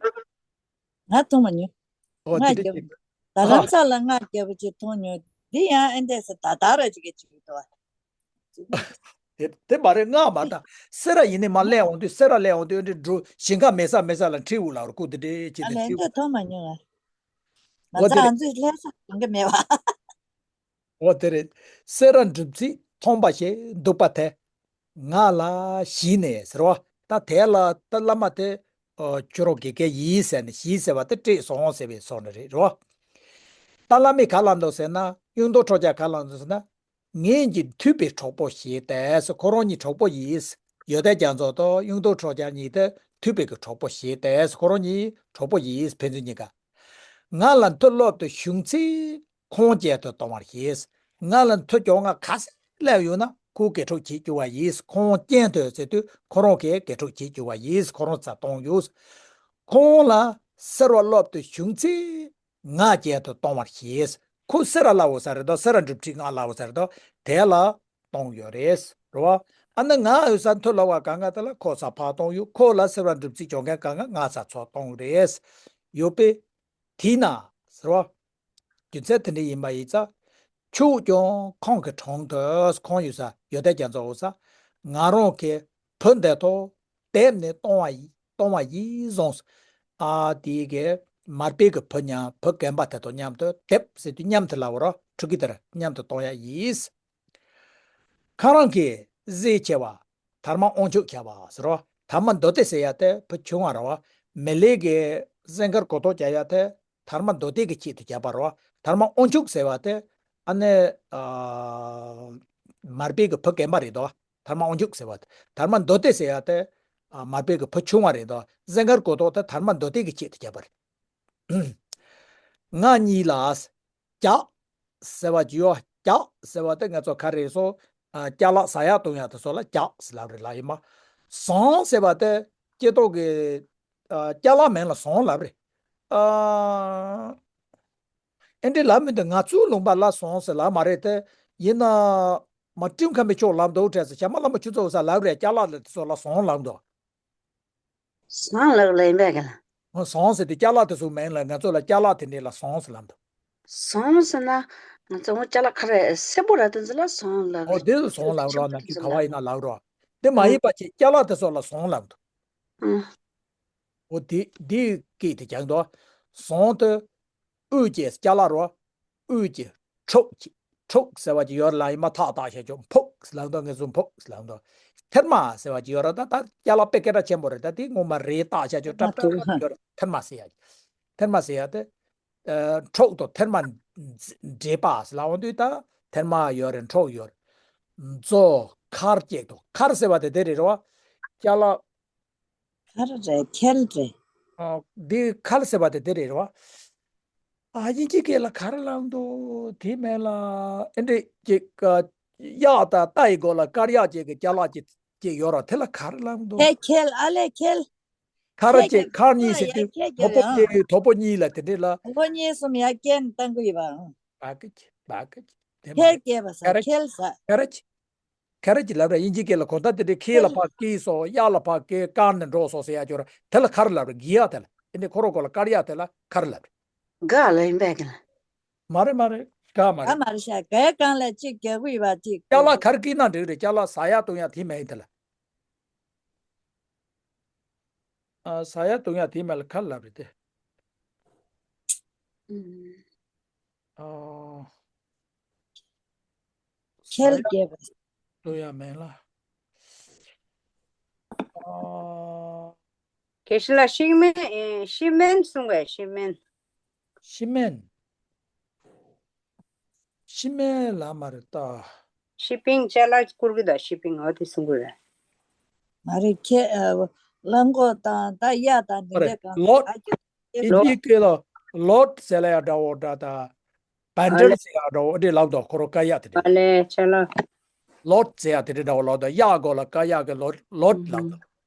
ང་མཐོང་མ་མྱོང་། ཨོ་དེ་སྔགས་འདྲ་རྒྱབ། བྱེད། ད་ལམ་སང་ལ་སྔགས་རྒྱབ་པ་ཅིག་མཐོང་མྱོང་། འདི་ཡང་ཨེ་འདྲས་སེ་ད་ད་ར་ཅིག་གི་ཅིག་འདུག་བ། དེ་དེ་མ་རེད། སྔགས་མ་ད་སེར་བ་ཡིན་ནི་མ། སླེབས་འོང་དུས་སེར་བ་སླེབས་འོང་དུས་འདི་འགྲོ་ཞིང་ཁ་མེད་ས་མེད་ས་ལ་ཁྲིད་འོ་ལ་རུ་ཁུག་དེ་འདྲས་ཅིག་ཨ་དེ་ལས་ཁྲིད་འདྲ་འོ། མཐོང་མ་མྱོང་ང་། ང་ཨོ་ཚོ་དེ་ཨ་རེད། ཚོས་སླེབས་ས་ཞིང་ཁ་མེད་བ། ཨོ་དེ་རེད། སེར་བ་འབྲུ་བརྩིགས་མཐོང་པ་ཞིག་འདུག་པ་དེ། ང་ལ་ཞིག་ནས་ཟེར་བ། ད་དེ་ལ་ད་བླ་མ་དེ། ཨོ་ཁྱོད་རང་དགེ་རྒན་ཡིན་ཟེར་ནས་ཞིག་ཟེར་བ་དེ་སྤྲད་སོང་ཟེར་བའི་སོགས་ནི་རེད་རོ། ད་བླ་མས་ག་ལབ་འདུག་ཟེར་ན། གཡུང་དྲུང་ཁྲོ་རྒྱལ་ག་ལབ་འདུག་ཟེར་ན། ངེད་ཀྱི་མཐུད་པའི་གྲོགས་པོ་ཞིག་སྟེ། ཁོ་རང་གཉིས་གྲོགས་པོ་ཡིན། ཡོན་ཏན་རྒྱ་མཚོ་དང་གཡུང་དྲུང་ཁྲོ་རྒྱལ་གཉིས་དེ་མཐུད་པའི་གི་གྲོགས་པོ་ཞིག་སྟེ། ཁོ་རང་གཉིས་གྲོགས་པོ་ཡིན། ཕན་ཚུན་གཉིས་ཀ། ང་ལ་མཐུ་སློབ་ཏུ་ཞུགས་ཚེ་ཁོང་རྐྱེན་དུ་གཏོང་བར་བྱེད། ང་ལ་མཐུ་རྒྱག་ང་ག་ཚད་སླེབས་ཡོད་ན་ཁོ་དགེ་ཕྲུག་བྱེད་བཅུག་པ་ཡིན། ཁོང་རྐྱེན་དུ་ཟེར་དུས་ཁོ་རང་གི་དགེ་ཕྲུག་བྱེད་བཅུག་པ་ཡིན། ཁོ་རང་རྩ་གཏོང་ཡོད། ཁོང་ལ་སེར་བ་སློབ་ཏུ་ཞུགས་ཚེ། ང་རྐྱེན་དུ་གཏོང་བར་བྱེད། ཁོ་སེར་བ་སླབ་འོ་ས་རེད་དོ། སེར་བ་འབྲུ་བརྩིགས་སྔགས་སླབ་འོ་ས་རེད་དོ། དེ་ལ་གཏོང་ཡོད་རེད། རེད་བ། ཨ་ནི་ང་འོ་ས་མཐུ་སློབ་པ་ག་ང་དེ་ལ་ཁོ་ས་ཕར་གཏོང་ཡོད། ཁོ་ལ་སེར་བ་འབྲུ་བརྩིགས་སྦྱོང་མཁན་ག་ང་ང་ས་ཚོ་གཏོང་རེད། ཡོད་པས། དེས་ན་ཟེར་བ། རྒྱུ་མཚན་དེ་འདྲ་ཡིན་པ་ཡིན་ཙང་། ཁྱོད་ཀྱང་ཁོང་གི་དྲུང་དུ། ཁོང་འོ་ས་ཡོན་ཏན་རྒྱ་མཚོ་འོ་ས། ང་རང་གི་བུ་འདི་ཐོག་དེབ་ནས་གཏོང་བ་ཡི་གཏོང་བ་ཡིན་བཟུང་། ཨ་དེ་གི་མར་པའི་གི་བུ་མཉམ། བུ་རྒན་པ་དེ་དང་མཉམ་དུ། དེབ་ཟེར་དུས་མཉམ་དུ་ལབ་རོ། ཕྲུ་གུ་དེར་མཉམ་དུ་གཏོང་ཡ་ཡིན། ཁོ་རང་གི་གཟི་ཆེ་བ་དར་མ་དབང་ཕྱུག་ཁྱབ་པ་ཟེར་རོ། དར་མ་མདོ་སྡེ་ཟེར་ཡ་དེ་བུ་ཆུང་བ་རེད་བ། མི་ལའི་གི་སྲས་མགར་གོ་ཐོག་རྒྱག་ཡ་དེ་དར་མ་མདོ་སྡེ་གི་ཆེད་དུ་བརྒྱབ་པ་རེད་བ། དར་མ་དབང་ཕྱུག་ཟེར་བ་དེ་ཨ་ནི། ཨ། མར་པའི་གི་བུ་རྒན་པ་རེད་དོ། དར་མ་དབང་ཕྱུག་ཟེར་བ་དེ། དར་མ་མདོ་སྡེ་ཟེར་ཡ་དེ། ཨ། མར་པའི་གི་བུ་ཆུང་བ་རེད་དོ། སྲས་མགར་གོ་ཐོག་དེ་དར་མ་མདོ་སྡེ་གི་ཆེད་དུ་བརྒྱབ་པ་རེད། ང་གཉིས་ལ། ལྕགས་ཟེར་བ་ཅིག་ཡོད། ལྕགས་ཟེར་བ་དེ་ང་ཚོ་ག་རེ་ཟེར། ཨ། ཅ་ལག་ཟ་ཡག་བཏུང་ཡག་དེ་ཚོ་ལ་ལྕགས་ཟེར་ལབ་རེད་ལ་ཡིན་མ། ཟངས་ཟེར་བ་དེ་སྐྱེ་ཐོག་གི། ཨ། ཅ་ལག་མིང་ལ་ཟངས་ལབ་རེད། ཨ། ཨེ་འདྲས་ལབ་མི་འདུག་ང་ཚོའི་ལུང་པ་ལ་ཟངས་ཟེར་ལབ་མ་རེད་དེ། ཡིན་ན། མ་སྤྲིན་ཁམས་པའི་ཕྱོགས་ལབ་འདུག་དྲན་སོང་། ཞྭ་དམར་ལྷ་མོ་ཁྱུ་ཚོགས་ས་ལབ་རེད། ཅ་ལག་ལ་དེ་ཚོ་ལ་ཟོང་ལབ་འདུག་ཟོང་ལབ་ལ་ཡིན་པས་ག་ལ། ཨོ་ཟོང་ཟེར་དུས་ཅ་ལག་དེ་ཚོ་མིང་ལ་ང་ཚོ་ལ་ཅ་ལག་དེ་འདྲས་ལ་ཟོང་ཟེར་ལབ་འདུག་ཟོང་ཟེར་ན་ང་ཚོ་ཅ་ལག་ཁ་རེ་སེར་པོ་ར་དེ་ཚོ་ལ་ཟོང་ལབ་ཨོ་རེད། དེ་ལ་ཟོང་ལབ་རོགས་ན་དེ་ག་བ་ཡིན་ན་ལབ་རོགས། དེ་མ་ཡིན་པ་ཅིག་ཅ་ལག་དེ་ཚོ་ལ་ཟོང་ལབ་འདུག་ཨང་། ཨོ་དེ་དེ་སྐད་དེ་ཀྱང་འདུག་ཟོང་དེ་དབུས་ཀྱི་ཅ་ལག་རོ། དབུས་ཀྱི་ཁྲོག་ཅིག་ཁྲོག་ཟེར་བ་ཅིག་ཡོད་ལ་ཡིན་མ་ཐག་བཏགས་བྱ་ཆོག་ཕོག་ལབ་འདུག་ངེད་ཚོ་ཕོག་ལབ་འདུག་ཐེར་མ་ཟེར་བ་ཅིག་ཡོད་ར། ད་ད་ཅ་ལག་དཔེ་སྐད་གྲགས་ཆེན་པོ་རེད། ད་དེ་ངོ་མ་རེད་བཏགས་བྱ་ཆོག་ཏྲབ་ཏྲབ་ཏྲབ་ཡོད་ར། ཐེར་མ་ཟེར་ཡ་ཅིག་ཐེར་མ་ཟེར་ཡ་དེ། ཨ་ཁྲོག་དང་ཐེར་མ་འདྲེས་པ་ཟེར་ལབ་འོང་དུས་ད་ཐེར་མ་ཡོད་རེད། ཁྲོག་ཡོད་རེད། མཛོ་མཁར་ཅིག་དང་མཁར་ཟེར་བ་དེ་དེ་རེད་ར་བ། ཅ་ལག་ག་རེ་རེད། ཁལ་རེད། ཨ་འདི་ཁལ་ཟེར་བ་དེ་དེ་རེད་ར་བ། ཨ་དབྱིན་ཇི་སྐད་ལ་ག་རེ་ལབ་འདུག་དེ་མིན་ལ་ཨེ་འདྲས་ཅིག་ཨ་གཡག་དང་རྟ་ཡི་མགོ་ལ་དཀར་གཡག་ཅིག་གི་ཅ་ལག་ཅིག་ཅིག་ཡོད་ར། དེ་ལ་ག་རེ་ལབ་འདུག་ཁལ་ཁལ་ཨ་ལས་ཁལ། ཁ་ར་ཁལ་ཅིག་གྱི་ཁར་གཉིས་ཟེར་དུས་ཡ་ཁལ་གྱི་དོ་པོ་ཡ་གཅིག་དོ་པོ་གཉིས་ལ་དེ་འདྲས་ལ། དོ་པོ་གཉིས་གསུམ་ཡ་ཁལ་བཏང་གི་ཡོད་པ། བ་གི་ཅི་བ་གི་ཅི་དེ་མ་ཁལ་རེད། སྐྱེས་པ་ས་ཁལ་ས། ཁ་ར་ཅི་ཁ་ར་ཅི་ཁ་ར་ཅི་ལབ་ར། དབྱིན་ཇི་སྐད་ལ་གོ་ད་དེ་འདྲའི་ཁེ་ལ་ཁེལ། ཕ་སྐྱེས་སོ། གཡག་ལ་ཕ་སྐྱེས། དཀར་ནས་འགྲོ་སོ་ཟེར་ཡ་ཅོ་ར། དེ་ལ་ཁ་ར་ལབ་ར། གི་ཡ་དེ་ལ་ཨེ་ནི་ཁོ་རོ་གོ་ལ་དཀར་ཡ་དེ་ལ་ཁ་ར་ལབ་ར། ག་ལ་ཡིན་པས་ག་ལ། མ་རེད་མ་རེད། ག་མ་ག་རེད། མ་རེད་ཤག་གའི་སྒང་ལ་གཅིག་རྒྱག་གི་ཡོད་པ་གཅིག་ཅ་ལག་ག་རེ་སྐྱེས་ན་འགྲིག་རེད། ཅ་ལག་ཟ་ཡ་བཏུང་ཡ་དེ་མ་ཡིན་དེ་ལ། ཨ་ཟ་ཡ་བཏུང་ཡ་དེ་མ་ལ་ཁ་ལབ་རེད་དེ། ཨ་ཁལ་རྒྱས་པ། བཏུང་ཡ་མེད་ལ། ཨ། དེ་བཞིན་ལ་ཤིང་སྨན་ཨེ་ཤི་སྨན་གསུང་བས་ཤི་སྨན། ཤི་སྨན། ཤི་སྨན་ལ་མ་རེད་ད། ཤི་པིང་ཅ་ལག་བསྐུར་གི་ད་ཤི་པིང་འོ་དེ་གསུང་གི་རེད། མ་རེད་ཁྱེད་ཨ་གླང་གོག་དང་ད་གཡག་དང་དེ་མ་རེད། འདྲ་གང་ལོ་ཨ་ཅོ་ཨི་ལོ་ཇི་སྐད་ལ་ལོད་ཟེར་ལ་ཡ་འདྲ་བོ་འདྲ་ད། བན་ཨ་ལེ། ཌལ་ཟེར་ཡ་འདྲ་བོ་འདྲ་ལབ་དོ་ཁོ་རོ་ཀ་ཡ་དེ་འདྲ། ཨ་ལེ་ཅ་ལག་ལོད་ཟེར་ཡ་དེ་འདྲ་འདྲ་བོ་ལབ་དོ། གཡག་གོ་ལ་ཀ་ཡ་གི་ལོད་ལོད་ལབ་དོ།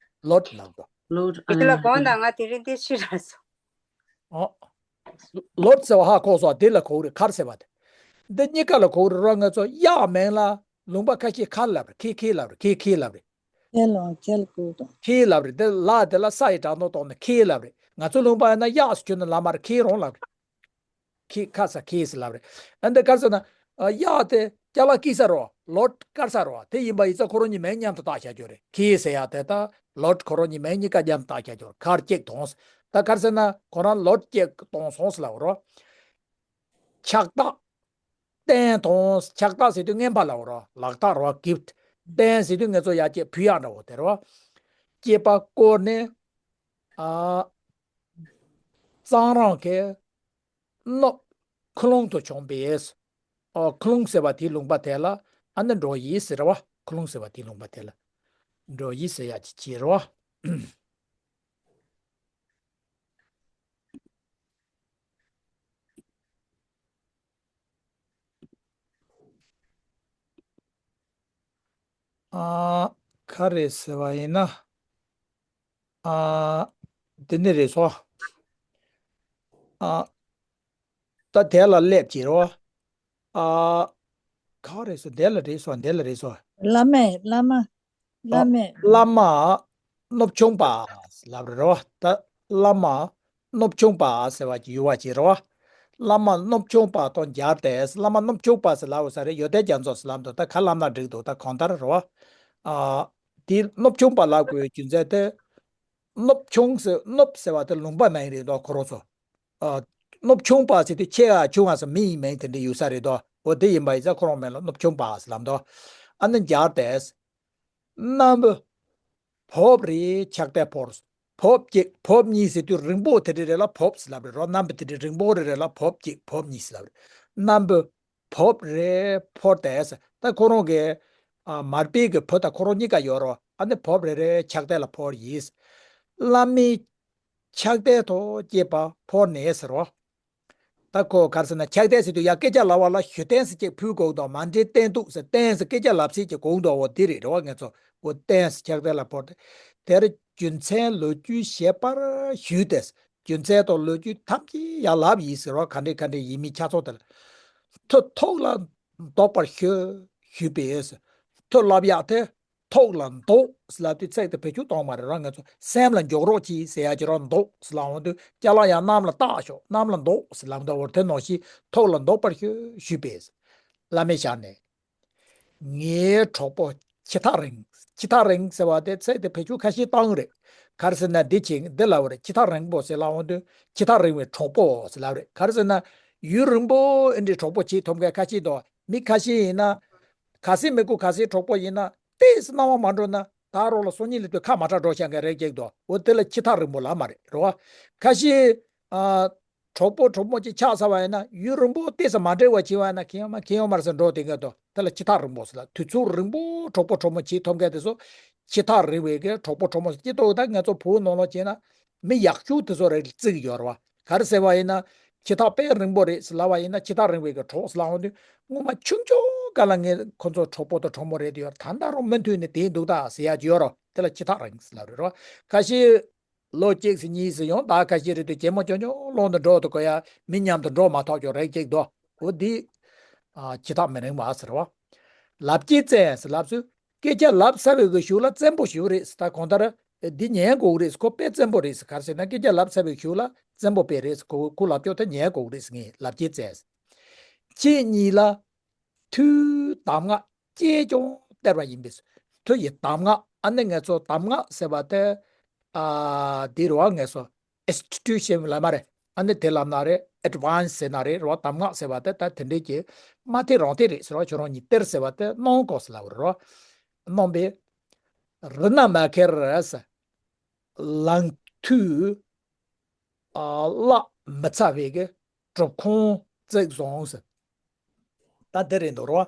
ལོད་ལབ་དོ། ལོད་ཨ་ལེ། ལ་གོང་དང་ང་དེ་རིང་དེ་ཕྱི་ར་སོང་། ཨོ། ལོད་ཟེར་བ་ཧ་གོ་སོང་། དེ་ལ་གོ་རེད། ཁར་ཟེར་བ་དེ། འདི་གཉིས་ཀ་ལ་གོ་རེད་རོ། ང་ཚོ་གཡག་མིང་ལ་ལུང་པ་ཁ་ཤས་ཁར་ལབ་རེད། ཁེ་ཁེ་ལབ་རེད། ཁེ་ཁེ་ལབ་རེད། ཁེ་ལོ་ཁེལ་ཀུ་དང་། ཁེ་ལབ་རེད། འདི་ལ་དེ་ལ་ས་ཡི་དྲག་ནོ་གཏོང་ནས་ཁེ་ལབ་རེད། ང་ཚོ་ལུང་པ་ཡིན་ན་གཡག་ཟེར་ཁྱོད་ནི་ལ་མར་ཁེ་རོང་ལབ་རེད། ཁེ་ཁ་ས་ཁེ་ཟེར་ལབ་རེད། ཨ་འདི་གར་ཟེར་ན། ཨ་གཡག་དེ་ཅ་ལག་སྐྱེས་ས་རོ། ལོད་དཀར་ས་རོ། དེ་ཡིན་པ་ཡིན་ཙང་ཁོ་རང་གཉིས་མིང་མཉམ་དུ་བཏགས་བཞག་རྒྱུ་རེད། ཁེ་ཟེར་ཡ་དེ་ད་ལོད་ཁོ་རང་གཉིས་མིང་གཉིས་ཀ་མཉམ་དུ་བཏགས་བཞག་རྒྱུ་རེད། ཁར་གཅིག་གཏོང་། ད་གར་ཟེར་ན་ཁོ་རང་ལོད་གཅིག་གཏོང་སོང་ཟེར་ལབ་རོ། ཕྱག་རྟགས། རྟེན་གཏོང་། ཕྱག་རྟགས་ཟེར་དུས་རྔན་པ་ལབ་རོ། ལག་རྟགས་རོ། གིཕྚ། རྟེན་ཟེར་དུས་ང་ཚོ་ཡ་གཅིག་ཕུལ་ཡག་འདྲ་བོ་དེ་རོ། སྐྱེས་པ་བསྐོར་ནས། ཨ། གཙང་རོང་གི་སྣོད་ཁུ་ལུང་དུ་བྱུང་བས། ཨོ་ཁུ་ལུང་ཟེར་བ་དེའི་ལུང་པ་དེ་ལ་ཨ་ནི་འགྲོ་ཡི་ཟེར་བ། ཁུ་ལུང་ཟེར་བ་དེའི་ལུང་པ་དེ་ལ་འགྲོ་ཡི་ཟེར་ཡ་ཅིག་བྱེད་རོ། ཨ། ག་རེ་ཟེར་བ་ཡིན་ན། ཨ། འདི་ནི་རེད་སོ། ཨ། ད་དེ་ལ་སླེབས་ཀྱི་རོ། ཨ། ག་རེ་སོ། དེ་ལ་རེད་སོ། དེ་ལ་རེད་སོ། བླ་མས་བླ་མ། བླ་མས། བླ་མ་སྣོད་ཆུང་པ་ལབ་རེད་རོ། ད་བླ་མ་སྣོད་ཆུང་པ་ཟེར་བ་ཅིག་ཡོད་པ་ཅིག་རོ། བླ་མ་སྣོད་ཆུང་པ་དང་སྦྱར་ཏེ། བླ་མ་སྣོད་ཆུང་པ་ཟེར་ལབ་ས་རེད། ཡོན་ཏན་རྒྱ་མཚོ་ཟེར་ལབ་འདུག་ད་ག་ལབ་ན་འགྲིག་འདུག་ད་གང་ལྟར་རོ། ཨ། དེ་སྣོད་ཆུང་པ་ལབ་དགོས་རྒྱུ་མཚན་དེ། སྣོད་ཆུང་ཟེར། སྣོད་ཟེར་བ་དེ་ལུང་པ་མིང་རེད་འདུག་ཁོ་རང་ཚོ། ཨ། སྣོད་ཆུང་པ་ཟེར་དུས་ཆེ་བ་ཆུང་བ་ཟེར་མི་ཡི་མིང་དེ་འདྲ་ཡོད་ས་རེད་དོ། འོ་དེ་ཡིན་པ་ཡིན་ཙང་ཁོ་རང་མིང་ལ་སྣོད་ཆུང་པ་ཟེར་ལབ་འདུག་ཨ་ནི་སྦྱར་ཏེ། སྣམ་བུ་བོབ་རེ་ཕྱག་དེ་ཕོར། བོབ་གཅིག་བོབ་གཉིས་ཟེར་དུས་རིང་པོ་དེ་འདྲ་རེ་ལ་བོབ་ཟེར་ལབ་རེད་རོ། སྣམ་བུ་དེ་འདྲ་རིང་པོ་རེ་རེ་ལ་བོབ་གཅིག་བོབ་གཉིས་ཟེར་ལབ་རེད། སྣམ་བུ་བོབ་རེ་ཕོར་ཏེ་ཟེར། ད་ཁོ་རང་གི་ཨ་མར་པའི་གི་བུ་དང་ཁོ་རང་གཉིས་ཀ་ཡོད་རོ། ཨ་ནི་བོབ་རེ་རེ་ཕྱག་དེ་ལ་ཕོར་ཡིས། བླ་མའི་ཕྱག་དེ་ཐོག་སྐྱེས་པ་ཕོར་ནས་ཟེར་རོ། ད་ཁོ་ག་རེ་ཟེར་ན་ཕྱག་དེ་ཟེར་དུས་ཡ་སྐད་ཆ་ལབ་པ་ལ་ཞུ་རྟེན་ཟེར་ཅིག་ཕུལ་དགོས་འདུག་མ་འདྲེན་རྟེན་གཏུགས་ཟེར། རྟེན་ཟེར་སྐད་ཆ་ལབ་ཟེར་ཅིག་དགོས་འདུག་འོ་དེ་རེད་རོ། ངེད་ཚོ་འོ་རྟེན་ཟེར་ཕྱག་དེ་ལ་ཕོར་ཏེ། དེར་རྒྱུ་མཚན་ལོ་རྒྱུས་བཤད་པར་ཞུས་ཏེ། རྒྱུ་མཚན་དང་ལོ་རྒྱུས་ཐམས་ཅད་ཡར་ལབ་ཡིན་ཟེར་བ། ག་འདྲས་ག་འདྲས་ཡིན་མིན་ཆ་ཚང་དེ་ལ་ཐུགས་ཐོག་ལ་འདོགས་པར་ཞུ། ཞུས་པས། མཐོ་སློབ་ཡག་དེ། ཐོག་ལ་འདོགས་ཟེར་ལབ་དུས་ཚིག་དེ་བེད་སྤྱོད་གཏོང་མ་རེད་ར། ང་ཚོ་སེམས་ལ་འཇོག་རོགས་གྱིས་ཟེར་ཡག་གི་ར། འདོགས་ཟེར་ལབ་འོང་དུས་ཅ་ལག་ཡང་གནམ་ལ་བཏགས་ཤོག་གནམ་ལ་འདོགས་ཟེར་ལབ་འདུག་འོ་དེ་ནང་བཞིན་ཐོག་ལ་འདོགས་པར་ཤོག་ཞུས་པས། བླ་མའི་ཞལ་ནས། ངའི་གྲོགས་པོ་ཁྱི་ཐག་རིང་། ཁྱི་ཐག་རིང་ཟེར་བ་དེ་ཚིག་དེ་བེད་སྤྱོད་ཁ་ཤས་བཏང་རེད། ག་རེ་ཟེར་ན་འདི་བྱེད་འདི་ལབ་རེད། ཁྱི་ཐག་རིང་པོ་ཟེར་ལབ་འོང་དུས་ཁྱི་ཐག་རིང་བའི་གྲོགས་པོ་ཟེར་ལབ་རེད། ག་རེ་ཟེར་ན་ཡུན་རིང་པོ་ཨེ་འདྲའི་གྲོགས་པོ་བྱེད་ཐུབ་མཁན་ཁ་ཤས་འདུག་མི་ཁ་ཤས་ཡིན་ན། ག་སྲིད་མི་དགོས་ག་སྲིད་གྲོགས་པོ་ཡིན་ན་ཏོག་ཙམ་སྣང་བ་མ་འགྲོ་ན་ད་རོགས་ལ་སང་ཉིན་སླེབས་དུས་ཁ་མ་གྲག་འགྲོ་བྱ་མཁན་རེ་གཅིག་འདུག་འོ་དེ་ལ་ཁྱི་ཐག་རིང་པོ་ལབ་མ་རེད་རོ། ཁ་ཤས་ཨ། གྲོགས་པོ་གྲོགས་མོ་གཅིག་ཆགས་ཚར་བ་ཡིན་ན་ཡུན་རིང་པོ་ཏོག་ཙམ་མ་འབྲེལ་བ་བྱས་པ་ཡིན་ན་ཁྱེད་ཡོང་མ་ཁྱེད་ཡོང་མ་རེད་ཟེར་འགྲོ་བསྡད་མཁན་འདུག་དེ་ལ་ཁྱི་ཐག་རིང་པོ་ཟེར་ལབ། དུས་ཚོད་རིང་པོ་གྲོགས་པོ་གྲོགས་མོ་བྱེད་ཐུབ་མཁན་དེ་ཚོ་ཁྱི་ཐག་རིང་བའི་གི་གྲོགས་པོ་གྲོགས་མོ་ཟེར། སྤྱིར་བཏང་ད་ང་ཚོ་བོད་ནང་ལོགས་བྱས་ན་མི་ཡག་ཤོས་དེ་ཚོ་རེད་བརྩི་གི་ཡོད་རེད་བ། ག་རེ་ཟེར་བ་ཡིན་ན་ཁྱི་ཐག་དཔེ་རིང་པོ་རེད་ཟེར་ལབ་པ་ཡིན་ན་ཁྱི་ཐག་རིང་བའི་གི་གྲོགས་ཟེར་ལབ་འོང་དུས་སྔོན་མ་ཆུང་ཆུང་སྒང་ལ་ངས་ཁོ་ཚོ་གྲོགས་པོ་དང་གྲོགས་མོ་རེད་དེ་ཡོད་རེད། ད་ལྟ་རང་མུ་མཐུད་ནས་དེ་འདུག་ད་ཟེར་ཡག་ཅིག་ཡོད་རེད། དེ་ལ་ཁྱི་ཐག་རིང་ཟེར་ལབ་རེད་རོ། ཁ་ཤས། ལོ་གཅིག་ཙམ་གཉིས་ཙམ་ཡང་ད་ཁ་ཤས་རེད་དུས་གད་མོ་ཅོག་ཅོག་སློང་དུ་འགྲོ་དུ་གོ་ཡ་མི་མཉམ་དུ་འགྲོ་མ་ཐག་ཅོག་རེད་ཅིག་དོ། འོ་འདི། ཨ། ཁྱི་ཐག་མི་རིང་བ་ཟེར་བ། ལབ་ཀྱི་བཙན་ཟེར་ལབ་ཚུལ། སྐད་ཆ་ལབ་ཚར་བའི་གི་གཞུག་ལ་བཙན་པོ་ཞིག་རེད་ཟེར། ད་གང་ལྟར་འདི་ཉན་དགོས་རེད་ཟེར། ཁོ་དཔེ་བཙན་པོ་རེད་ཟེར། ག་རེ་ཟེར་ན་སྐད་ཆ་ལབ་ཚར་བའི་གཞུག་ལ་བཙན་པོ་དཔེ་རེད་ཟེར། ཁོ་ཁོ་ལབ་ཀྱོག་ད་ཉན་དགོས་རེད་ཟེར། ངས་ལབ་ཀྱི་བཙན་ཟེར། ཁྱེད་གཉིས་ལ། མཐུའི་གདམས་ངག་ཅིས་ཀྱང་སྟེར་བ་ཡིན་པས། མཐུ་ཡི་གདམས་ངག་ཨ་ནི་ངས་ཚོ་གདམས་ངག་ཟེར་བ་དེ། ཨ། འདི་རུ་བ་ངས་ཚོ་ཨིན་སི་ཊི་ཊུ་ཤན་ལ་མ་རེད། ཨ་ནི་དེ་ལབ་ན་རེད། ཨེ་ཌི་ཝན་སི་ཟེར་ན་རེད་རོ། གདམས་ངག་ཟེར་བ་དེ་ད་དེ་འདྲས་ཀྱི་མ་དེ་རང་དེ་རེད་ཟེར་བ། ཁྱོད་རང་གཉིས་སྟེར་ཟེར་བ་དེ་གནང་དགོས་ཟེར་ལབ་རོ། གནང་པས། རི་ན་མ་ཁེར་ཟེར། ལང་ཐུ། ཨ། བརླག་མི་ཚར་བའི་གི་སྒྲུབ་ཁང་བརྩེགས་བཟང་ཟེར། ད་འདི་རེད་འདུག་རོ།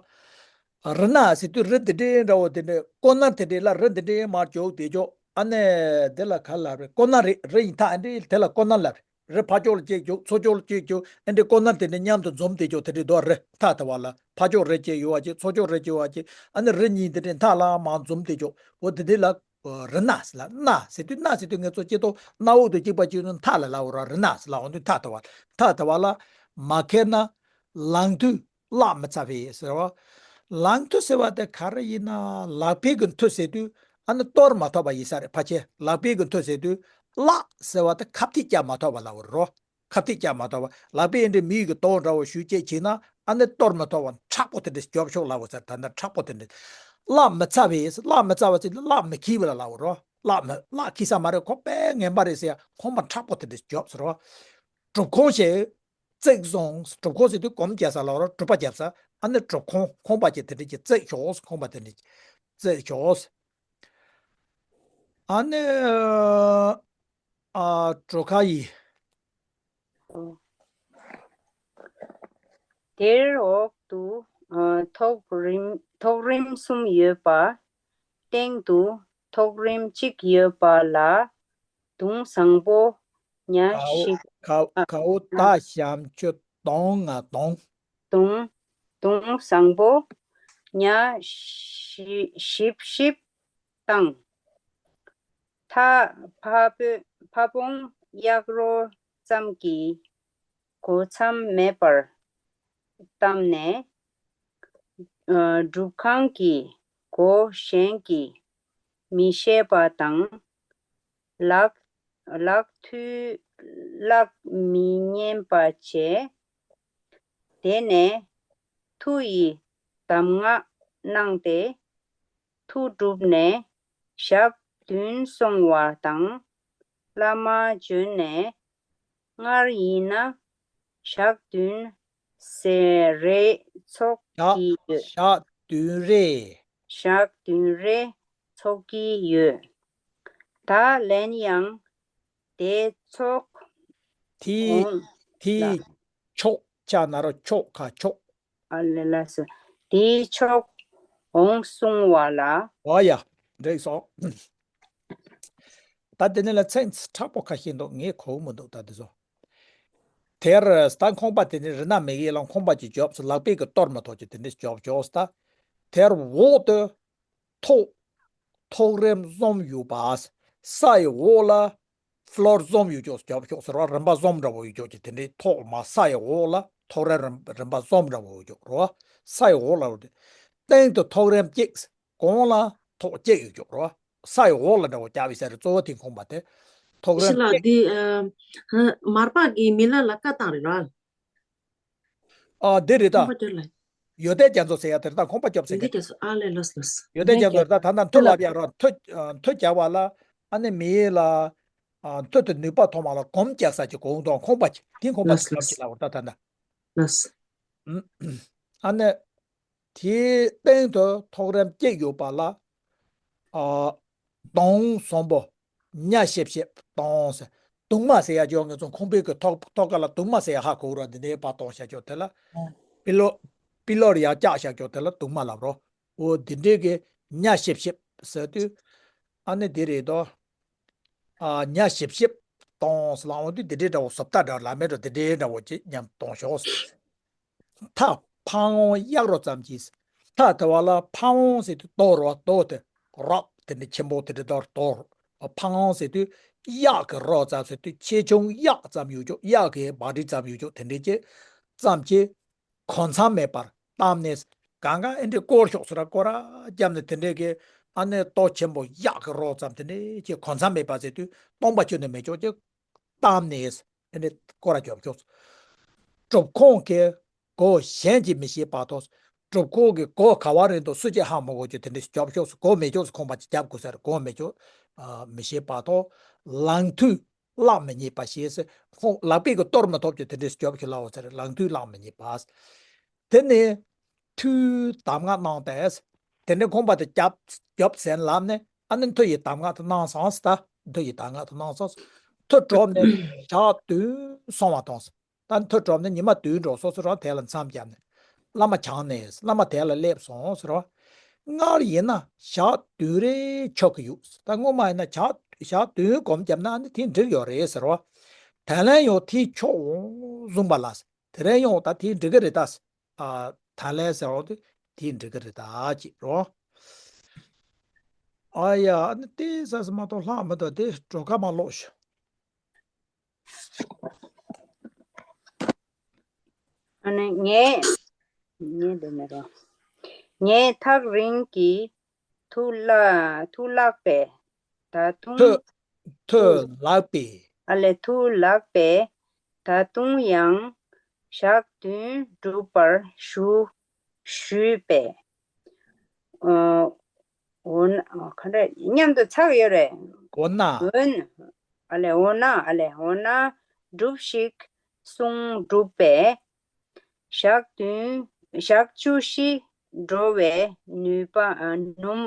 རི་ན་ཟེར་དུས་རི་འདི་འདྲའི་འདྲ་བོ་དེ་འདྲའི་ཀོ་ནར་དེ་འདྲའི་ལ་རི་འདི་འདྲའི་མར་འཇོག་དེ་འཇོག་ཨ་ནི་འདི་ལ་ག་ལབ་རེད། ཀོ་ནར་རེད། རི་ཡིན་ཐག་འདྲའི་དེ་ལ་ཀོ་ནར་ལབ་རེད། རི་ཕར་ཕྱོགས་ལ་གཅིག་འཇོག་ཚུར་ཕྱོགས་ལ་གཅིག་འཇོག་ཨ་འདྲའི་ཀོ་ནར་དེ་འདྲའི་མཉམ་དུ་འཛོམས་དེ་འཇོག་དེ་འདྲའི་འདུག་རི་མཐའ་དེ་བ་ལ་ཕར་ཕྱོགས་རི་གཅིག་ཡོད་བ་གཅིག་ཚུར་ཕྱོགས་རི་གཅིག་ཡོད་བ་གཅིག་ཨ་ནི་རི་གཉིས་འདི་འདྲའི་མཐའ་ལ་མར་འཛོམས་དེ་འཇོག་འོ་དེ་འདྲའི་ལ། རི་ན་ཟེར་ལ་ན་ཟེར་དུས་ན་ཟེར་དུས་ངེད་ཚོ་སྐྱེ་ཏོ་སྣ་འོག་ཏུ་གཅིག་པ་གཅིག་ཏུ་མཐའ་ལ་ལ་འོ་ར། རི་ན་ཟེར་ལ་འོ་དུས་མཐའ་དུ་བ་མཐའ་དུ་བ་ལ་མ་ཁེར་ན་ལང་ཐུ་བརླག་མི་ཚར་བའི་ཟེར་བ། ལང་ཐུ་ཟེར་བ་དེ་ག་རེ་ཡིན་ན་ལག་པའི་གི་མཐུ་ཟེར་དུས་ཨ་ནི་གཏོར་མ་ཐོབ་པ་ཡིན་ས་རེད། ཕལ་ཆེར་ལག་པའི་གི་མཐུ་ཟེར་དུས་བརླག་ཟེར་བ་དེ་ཁ་ཐིག་རྒྱག་མ་ཐོབ་པ་ལ་འོ་རོ། ཁ་ཐིག་རྒྱག་མ་ཐོབ་པ། ལག་པས་འདི་མི་ཡི་གི་དོན་འདྲ་བོ་ཞུ་བྱེད་བྱེད་ན་ཨ་ནི་གཏོར་མི་ཐོབ་པ་མཁྲེགས་པོ་དེ་འདྲ་རྒྱོབ་ཤོག་ལབ་པ་ཟེར། ད་ནི་མཁྲེགས་པོ་དེ་འདྲ་བརླག་མི་ཚར་བས། བརླག་མི་ཚར་བ་ཟེར་ན་བརླག་མི་ཁེལ་བ་ལ་ལབ་རོ། བརླག་མི་བརླག་ཁེལ་ས་མ་རེད། ཁོ་དཔེ་ངན་པ་རེད་ཟེར་ཡ་ཁོང་པ་མཁྲེགས་པོ་དེ་འདྲ་རྒྱོབ་ཟེར་རོ། སྒྲུབ་ཁང་ཞིག་བརྩེགས་བཟང་། སྒྲུབ་ཁང་ཟེར་དུས་སྒོམ་རྒྱག་ས་ལབ་རོ། སྒྲུབ་པ་རྒྱབ་ས་ཨ་ནི་སྒྲུབ་ཁང་ཁང་པ་ཅིག་དེ་འདྲ་ཅིག་བརྩེགས་ཤོག་ཁང་པ་དེ་འདྲ་ཅིག་བརྩེགས་ཤོག་ཨ་ནི། ཨ། གྲོ་ཁ་ཡིས། དེར་འོག་ཏུ་ཐོག་རིམ་ཐོག་རིམ་གསུམ་ཡོད་པ། སྟེང་དུ་ཐོག་རིམ་གཅིག་ཡོད་པ་ལ་དུང་བཟང་པོ་ཉ་གའོ་ཞིག་གའོ་ཨ་གའོ་ཨ་ད་ཞམ་ཆུ་དོང་ང་དོང་། དུང་དུང་བཟང་པོ་ཉ་ཞིབ་ཞིབ་དང་། ཐ་ཕ་བོ་ཕ་བོང་གཡག་རོ་ཙམ་གྱི་གོ་མཚམས་མེད་པར་བཏབ་ནས། ཨ་སྒྲུབ་ཁང་གི་སྒོ་གཞན་གྱིས་མི་ཤེས་པ་དང་། ལག་ལག་མཐུས་བརླག་མི་ཉན་པ་བྱས། དེ་ནས་མཐུ་ཡི་གདམས་ངག་གནང་སྟེ། མཐུ་བསྒྲུབས་ནས་ཞག་བདུན་སོང་བ་དང་། བླ་མ་བྱོན་ནས་སྔར་ཡིན་ན་ཞག་བདུན་ཟེར་རེ་ཚོགས་ཞག་ཀྱི་ཡོད། ཞག་བདུན་རེ། ཞག་བདུན་རེ་ཚོགས་ཀྱི་ཡོད། ད་ལན་ཡང་དེ་ཚོགས་དེའི་འོང་དེའི་ལ། ཕྱོགས་ཆ་ན་རོ། ཕྱོགས་ཁ་ཕྱོགས། ཨ་ལེ་ལ་སོ། དེའི་ཕྱོགས་འོང་གསུང་བ་ལ། འོ་ཡ། འགྲིག་སོང་། ད་དེ་ནས་ལ་ཚིག་མཁྲེགས་པོ་ཁ་ཤས་འདུག་ངས་གོ་གི་མི་འདུག་ད་དེ་ཚོ། དེར་ད་ཁང་པ་དེ་ནས་རི་ན་མི་གི་ལ་ཁང་པ་ཅིག་རྒྱོབ་ཟེར། ལག་པས་ཀྱི་གཏོར་མ་ཐོག་ཅིག་དེ་འདྲ་རྒྱོབ་རྒྱོབ་ཟེར། ད་དེར་འོག་ཏུ་ཐོག་ཐོག་རིམ་གསུམ་ཡོད་པ། ས་ཡི་འོག་ལ་ཕློར་གསུམ་ཡོད་ཅོག་རྒྱོབ་ཤོག་ཟེར་བ། རིམ་པ་གསུམ་འདྲ་བོ་ཡོད་ཅོག་ཅིག་དེ་འདྲའི་ཐོག་མ་ས་ཡི་འོག་ལ་ཐོག་རིམ་རིམ་པ་གསུམ་འདྲ་བོ་ཡོད་ཅོག་རོ། ས་ཡི་འོག་ལ་རོ། དེ་ སྟེང་དུ་ཐོག་རིམ་གཅིག་གོང་ལ་ཐོག་གཅིག་ཡོད་ཀྱོག་རོ། ས་ཡི་འོག་ལ་འདྲ་བོ་བརྒྱབ་པའི་ས་རེད། གཙོ་བོ་དེ་ཁོང་པ་དེ་ཐོག་ཕྱི་རིམ་ལ་གཅིག་འདི་ཨ། མར་པ་གི་མི་ལ་ལ་ཀ་བཏང་རེད་ར། ཨ་འདི་རེད་ད། ཁོང་པ་ཀྱོག་ལ། ཡོན་ཏན་རྒྱ་མཚོ་ཟེར་ཡ་དེ་རེད་ད། ཁོང་པ་ཀྱོག་ཟེར་ཡོན་ཏན་མཁན་རྒྱ་མཚོ་ཨ་ལས་ལོས་ལོས། ཡོན་ཏན་རྒྱ་མཚོ་རེད་ད། ད་ལྟ་མཐུ་ལབ་ཡ་རོ། མཐུ་མཐུ་རྒྱག་པ་ལ་ཨ་ནི་མི་ལ་ཨ་མཐུ་དེ་ནུས་པ་ཐོག་མ་ལ་གོམ་རྒྱག་ས་ཀྱི་གོང་དང་ཁོང་པ་ཀྱི་དེ་ཁོང་པ་ལོས་ཀྱི་ལབ་ལོས་ཀྱི་ལབ་པ་ད་ད་ད། ལོས། ཨ་ནི། དེའི་སྟེང་དུ་ཐོག་རིམ་གཅིག་ཡོད་པ་ལ། ཨ། དུང་གསུམ་པོ། ཉ་ཤེབ་ཤེབ་དུང་ཟེར། དུང་མ་ཟེར་ཡ་ཅོ་ང་ཚོ་ཁོང་པའི་གི་ཐོག་ཐོག་ཀ་ལ་དུང་མ་ཟེར་ཡ་ཧ་གོ་ར། འདི་ནས་པ་དོང་བཞག་ཅོ་དེ་ལ། པི་ལོ། པི་ལོར་ཡ་ལྕགས་བཞག་ཅོ་དེ་ལ་དུང་མ་ལབ་རོ། འོ་འདི་འདྲའི་གི་ཉ་ཤེབ་ཤེབ་ཟེར་དུས། ཨ་ནི་འདི་རེད་དོ། ཨ། ཉ་ཤེབ་ཤེབ་དུང་ཟེར་ལ་འོང་དུས་འདི་འདྲའི་འདྲ་བོ་བཟོ་ལྟ་འདྲ་བོ་ལ་མེད་འགྲོ། འདི་འདྲའི་འདྲ་བོ་ཅིག་མཉམ་དུང་ཞོག་མཐའ་ཕ་བོང་གཡག་རོ་ཙམ་གྱིས། མཐའ་དེ་བ་ལ་ཕ་བོང་ཟེར་དུས་དོ་རོ། དོ་དེ་རོག་དེ་འདྲ་ཆེན་པོ་དེ་འདྲ་དོ་རོ། ཕ་བོང་ཟེར་དུས་གཡག་གི་རོ་ཙམ་ཟེར་དུས་ཆེ་ཆུང་གཡག་ཙམ་ཡོད་ཅོག་གཡག་གི་བ་རི་ཙམ་ཡོད་ཅོག་དེ་འདྲའི་ཅིག་ཙམ་གྱིས། གོ་མཚམས་མེད་པར་བཏབ་ནས་གང་ག་ཨེ་འདྲའི་སྐོར་ཤོག་ཟེར་ར། སྐོར་ར་བརྒྱབ་ནས་དེ་འདྲའི་གི་ཨ་ནི་ལྟོ་ཆེན་པོ་གཡག་གི་རོ་ཙམ་དེ་འདྲའི་གི་གོ་མཚམས་མེད་པ་ཟེར་དུས་སྟོང་པ་ཁྱོན་ནས་མེད་ཅོག་ཅིག་བཏབ་ནས་ཨེ་འདྲའི་སྐོར་ར་རྒྱོབ་ཤོག་སྒྲུབ་ཁང་གི་སྒོ་གཞན་གྱིས་མི་ཤེས་པ་དང་། སྒྲུབ་ཁང་གི་སྒོ་ག་བ་རེད་འདུག་སུ་གཅིག་ཧ་མ་གོ་ཅོག་དེ་འདྲའི་རྒྱོབ་ཤོག་སྒོ་མེད་ཅོག་ཁོང་པ་ཅིག་རྒྱབ་དགོས་ས་རེད། སྒོ་མེད་ཅོག་མི་ཤེས་པ་དང་། ལག་མཐིལ་བརླག་མི་ཉེས་པ་ཞེས་ཟེར། ཁོང་ལག་པས་ཀྱིས་གཏོར་མི་ཐུབ་ཀྱི་དེ་འདྲའི་རྒྱོབ་ཀྱི་ལབ་པ་ཟེར། ལག་མཐིལ་བརླག་མི་ཉེས་པ། དེ་ནས་མཐུའི་གདམས་ངག་གནང་སྟེ། དེ་ནས་ཁོང་པ་དེ་རྒྱབ་རྒྱོབ་ཟིན་ལབ་ནས་ཨ་ནི་མཐུ་ཡི་གདམས་ངག་དེ་གནང་སོང་ཟེར་ད། མཐུ་ཡི་གདམས་ངག་དེ་གནང་སོང་ཟེར། མཐུ་གྲུབ་ནས་ཞག་བདུན་སོང་བ་དང་ཟེར། ད་མཐུ་གྲུབ་ནས་ཉི་མ་བདུན་འགྲོ་སོང་ཟེར་རོ། དེ་ལ་མཚམས་བརྒྱབ་ནས། བླ་མ་བྱོན་ནས་བླ་མ་དེ་ལ་སླེབས་སོང་ཟེར་རོ། སྔར་ཡིན་ན་ཞག་བདུན་རེ་ཆོག་གི་ཡོད། ད་སྔོན་མ་ཡིན་ན་ཞག་ཞག་བདུན་སྒོམ་བརྒྱབ་ན་ནི་དེ་འགྲིག་ཡོད་རེད་ཟེར་རོ། ད་ལན་ཡང་དེ་ཆོག་འོང་བཟུང་བ་ལ། དེ་རིང་ཡང་ད་དེ་འགྲིག་གི་རེད་ད། ཨ། ད་ལན་ཟེར་རོ། དེ་དེ་འགྲིག་གི་རེད་ད་ཅེས་རོ། ཨ་ཡ། ཨ་ནི་དེ་ས་སི་མ་གཏོགས་ལྷག་མི་འདུག་དེ་འགྲོ་ཁ་མ་ལོག་ཤོག་ཨ་ནི་ངས། ངས་འདི་ནས་རོ། ངས་ཐག་རིང་གི་མཐུ་བརླག་མཐུ་བརླག་པས་ད་དུང་། མཐུ་མཐུ་བརླག་པས། ཨ་ལས། མཐུ་བརླག་པས་ད་དུང་ཡང་ཞག་བདུན་སྒྲུབ་པར་ཞུ། ཞུས་པས། ཨ། འོ་ན། ཨ། ག་འདྲ་མཉམ་དུ་ཚགས་ཡོད་རེད། འོ་ན། འོ་ན། ཨ་ལས། འོ་ན། ཨ་ལས། འོ་ན་སྒྲུབས་ཤིག་གསུངས། སྒྲུབ་པས་ཞག་བདུན། ཞག་བཅུ་བཞི་འགྲོ་བའི་ནུས་པ། ཨ། ནུབ་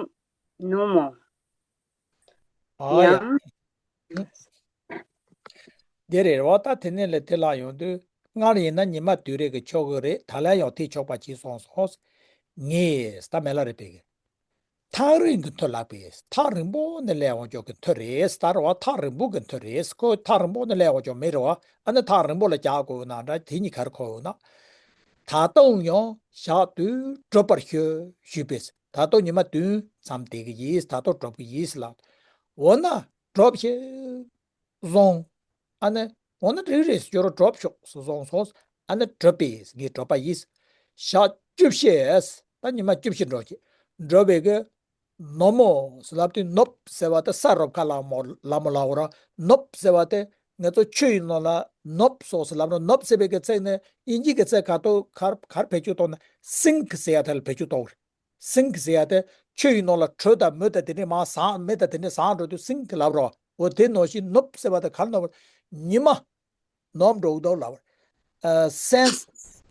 ནུབ་མོ། ཨ་ཡ། ཡང་། དེ་རེད་བ། ད་དེ་ནས་ལས་དེ་ལ་ཡོང་དུས་སྔར་ཡིན་ན་ཉི་མ་བདུན་རེ་གི་ཆོག་གི་རེད། ད་ལན་ཡང་དེ་ཆོག་པ་བྱས་སོང་སོང་། ངས་ད་མེ་ལ་རེད་པས། ཐག་རིང་གི་མཐུ་བརླག་པས། ཐག་རིང་པོ་ནས་སླེབས་འོང་ཅོག་གི་མཐུ་རེད། ད་རེད་བ། ཐག་རིང་པོ་གི་མཐུ་རེད། ཁོ་ཐག་རིང་པོ་ནས་སླེབས་འོང་ཅོག་མི་རེད་བ། ཨ་ནི་ཐག་རིང་པོ་ལ་རྒྱག་དགོས་ན་འདྲ། དེ་གཉིས་ག་རེ་གོ་ཡོད་ན། ད་དུང་ཡང་ཞག་བདུན་སྒྲུབ་པར་ཞུ། ཞུས་པས། ད་དུང་ཉི་མ་བདུན་མཚམས་བསྡད་ཀྱི་ཡིན། ད་དུང་སྒྲུབ་ཀྱི་ཡིན་ལབ། འོ་ན་སྒྲུབས་ཤིག་བཟུང་། ཨ་ནི་འོ་ན་རེ་རེ་སྐྱོར་སྒྲུབ་ཤོག་བཟུང་སོང་། ཨ་ནི་སྒྲུབ་པས། ངས་སྒྲུབ་པ་ཡིན། ཞག་བཅུ་བཞི། ད་ཉི་མ་བཅུ་བཞི་འགྲོ་གི། འགྲོ་བའི་གི་ནུབ་མོ་ལབ་དུས་ནུབ་ཟེར་བ་དེ་ས་རུབ་ཁ་ལ་མོ་ལ་མོ་ལ་འོ་ར། ནུབ་ཟེར་བ་དེ་ང་ཚོ་ཆུ་ཡི་ནང་ལ་ནུབ་སོགས་སུ་ལབ་རོ། ནུབ་ཟེར་བའི་གི་ཚིག་ནི་དབྱིན་ཇི་གི་ཚིག་ག་ཏོ་གར་གར་བེད་སྤྱོད་གཏོང་ན་སིང་ཀི་ཟེར་ཡ་དེ་ལ་བེད་སྤྱོད་གཏོང་རེད། སིང་ཀི་ཟེར་ཡ་དེ་ཆུ་ཡི་ནང་ལ་དྲོད་དང་མེ་དང་དེ་འདྲས་མར་ཟག་མེ་དང་དེ་འདྲས་ཟག་འགྲོ་དུས་སིང་ཀི་ལབ་རོ། འོ་དེ་ནང་བཞིན་ནུབ་ཟེར་བ་དེ་གར་ནུབ་ཉི་མ། ནོམ་འགྲོ་འདུག་ལབ། ཨ། སན།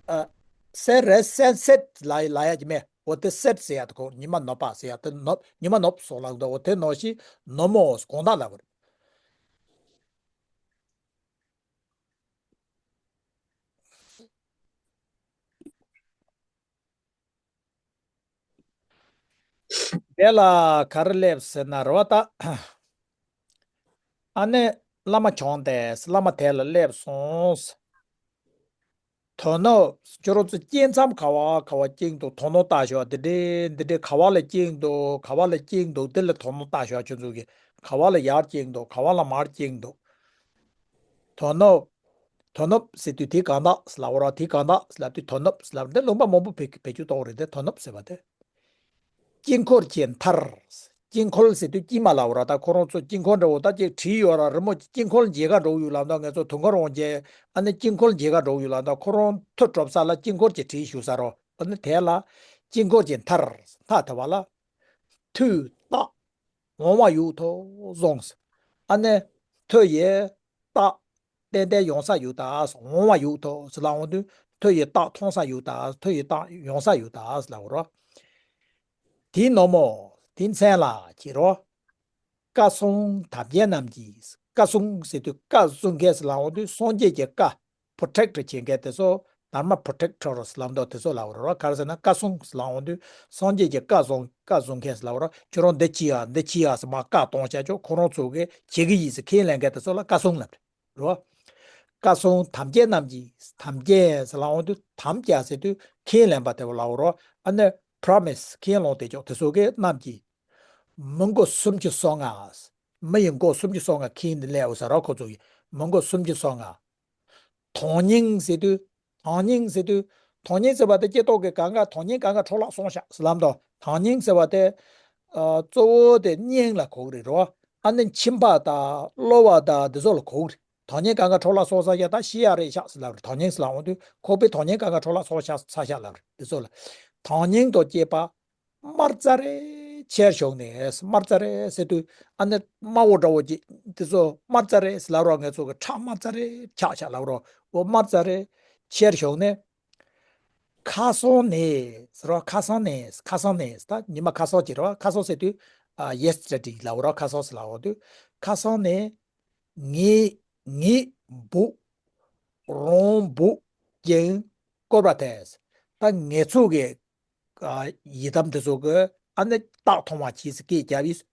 ཨ། སན་རེད། སན་སེད་ལ་ལ་ཡ་གི་མེ། འོ་དེ་སེད་ཟེར་ཡ་དེ་ཁོ་ཉི་མ་ནུབ་པ་ཟེར་ཡ་དེ་ནུབ། ཉི་མ་ནུབ་སོགས་ལ་འདུག་འོ་དེ་ནང་བཞིན་ནུབ་མོ་དགོངས་དག་ལབ་རེད། དེ་ལ་ག་རེ་སླེབས་ཟེར་ན་རེད་བ་ད། ཨ་ནི་བླ་མ་བྱོན་ཏེ་བླ་མ་དེ་ལ་སླེབས་སོང་། དོ་ནུབ། ཁྱོད་རང་ཚོ་སྐྱེ་མཚམས་ག་བ་ག་བ་བཅིངས་འདུག་དོ་ནུབ་ལྟ་ཞོག་འདི་འདྲའི་འདི་འདྲའི་ག་བ་ལ་བཅིངས་འདུག་ག་བ་ལ་བཅིངས་འདུག་འདི་ལ་དོ་ནུབ་ལྟ་ཞོག་ཁྱོད་ཚོ་གི་ག་བ་ལ་ཡར་བཅིངས་འདུག་ག་བ་ལ་མར་བཅིངས་འདུག་དོ་ནུབ། དོ་ནུབ་ཟེར་དུས་དེ་གང་དག་ལབ་ར། དེ་གང་དག་ལབ་དུས་དོ་ནུབ་ལབ། འདི་ལུང་པ་མང་པོ་བེད་བེད་སྤྱོད་གཏོང་རེད། འདི་དོ་ནུབ་ཟེར་བ་དེ། དཀྱིལ་འཁོར་གྱི་མཐར། དཀྱིལ་འཁོར་ཟེར་དུས་དཀྱིལ་མ་ལབ་ར། ད་ཁོ་རང་ཚོ་དཀྱིལ་འཁོར་འདྲ་བོ་ད་ཅིག་བྲིས་ཡོད་ར། རི་མོ་དཀྱིལ་འཁོར་མཇལ་ག་འགྲོ་ཡོད་ལབ་ད། ང་ཚོ་དུས་འཁོར་འོང་མཇལ། ཨ་ནི་དཀྱིལ་འཁོར་མཇལ་ག་འགྲོ་ཡོད་ལབ་ད། ཁོ་རང་ཐུགས་སྤྲོ་ས་ལ་དཀྱིལ་འཁོར་གྱི་བྲིས་བཞུགས་ས་རོ། ཨ་ནི་དེ་ལ་དཀྱིལ་འཁོར་གྱི་མཐར། མཐའ་དེ་བ་ལ། མཐུ་སྟག་འོང་བ་ཡུག་ཐོག་བཟུང་། ཨ་ནི་མཐུ་ཡིས་སྟག་ཏན་ཏན་ཡོང་ས་ཡོད་ད། འོང་བ་ཡུག་ཐོག་ཟེར་ལབ་འོང་དུས་མཐུ་ཡིས་སྟག་མཐོང་ས་ཡོད་ད། མཐུ་ཡིས་སྟག་ཡོང་ས་ཡོད་ད་ཟེར་ལབ་རོ། དེའི་ནོ་མོ་དེའི་མཚན་ལ་ཅེས་རོ། བཀའ་སྲུང་དམ་ཅན་རྣམས་ཀྱིས། བཀའ་སྲུང་ཟེར་དུས་བཀའ་སྲུང་མཁན་ཟེར་ལབ་འོང་དུས་སངས་རྒྱས་ཀྱི་བཀའ། པོ་རོ་ཊེག་ཊི་བྱེད་མཁན་དེ་ཚོ། དྷརྨ་པོ་རོ་ཊེག་ཊར་ཟེར་ལབ་མདོག་དེ་ཚོ་ལབ་རོ། ག་རེ་ཟེར་ན་བཀའ་སྲུང་ཟེར་ལབ་འོང་དུས་སངས་རྒྱས་ཀྱི་བཀའ་སྲུང་། བཀའ་སྲུང་མཁན་ཟེར་ལབ་རོ། ཁྱོད་རང་འདི་བྱེད་ཨ། འདི་བྱེད་ཨ་ཟེར་མར་བཀའ་གཏོང་བྱ་ཆོག་ཁོ་རང་ཚོ་གིས་བྱེད་ཀྱི་ཡིན་ཟེར་ཁས་ལེན་མཁན་དེ་ཚོ་ལ་བཀའ་སྲུང་ལབ་རོ། བཀའ་སྲུང་དམ་ཅན་རྣམས་ཀྱིས། དམ་ཅན་ཟེར་ལབ་འོང་དུས་དམ་བཅའ་ཟེར་དུས་ཁས་ལེན་པ་དེ་བ་ལབ་རོ། ཨ་ནི་པོ་རོ་མི་སི་ཁས་ལོངས་དེ་ཆོག་དེ་ཚོ་གིས་རྣམས་ཀྱིས། མི་མགོ་སུམ་ཅུ་སོ་ལྔ། མི་ཡི་མགོ་སུམ་ཅུ་སོ་ལྔ་ཁྱེར་ནས་སླེབས་ཡོད་ས་རོ། ཁོ་ཚོ་གིས་མི་མགོ་སུམ་ཅུ་སོ་ལྔ། དོན་སྙིང་ཟེར་དུས། དོན་སྙིང་ཟེར་དུས། དོན་སྙིང་ཟེར་བ་དེ་སྐྱེ་ཐོག་གི་གང་ག་དོན་སྙིང་གང་ག་འཕྲོ་བརླག་སོང་ཤག་ཟེར་ལབ་མདོག་དོན་སྙིང་ཟེར་བ་དེ། ཨ། གཙོ་བོ་དེ་སྙིང་ལ་གོ་གི་རེད་རོ། ཨ་ནི་མཆིན་པ་དང་གློ་བ་དང་འདི་ཚོ་ལ་གོ་གི་རེད། དོན་སྙིང་གང་ག་འཕྲོ་བརླག་སོང་ས་ཡ་ད་ཤི་ཡ་རེད་ཤག་ཟེར་ལབ་རེད། དོན་སྙིང་ཟེར་ལབ་འོང་དུས་ཁོག་པའི་དོན་སྙིང་གང་ག་འཕྲོ་བརླག་སོང་ཤག་ས་ཤག་ལབ་རེད། འདི་ཚོ་ལ། དོན་སྙིང་དང་བཅས་པ། དམར་ཙ་རེ་ཆེར་བྱུང་ནས། དམར་ཙ་རེ་ཟེར་དུས་ཨ་ནི་དམར་བོ་འདྲ་བོ་ཅིག་དེ་ཚོ་དམར་ཙ་རེ་ཟེར་ལབ་རོགས། ངེད་ཚོ་གི་ཁྲག་དམར་ཙ་རེ་ཆགས་ཤག་ལབ་རོགས། འོ་དམར་ཙ་རེ་ཆེར་བྱུང་ནས། ཁ་སང་ནས་ཟེར་རོགས། ཁ་སང་ནས། ཁ་སང་ནས་ད་ཉི་མ་ཁ་སང་ཅིག་རོགས། ཁ་སང་ཟེར་དུས་ཨ་ཡེ་སི་ཊར་ཌེ་ལབ་རོགས། ཁ་སང་ཟེར་ལབ་འོང་དུས་ཁ་སང་ནས་ངའི་ངའི་བུ་རང་བུ་ཀྱང་བསྐོར་བ་དེས། ད་ངེད་ཚོ་གི་ཡི་དམ་དེ་ཚོ་གི་ཨ་ནི་རྟགས་མཐོང་བ་བྱས་སུ་སྐད་རྒྱབ་ཡིས།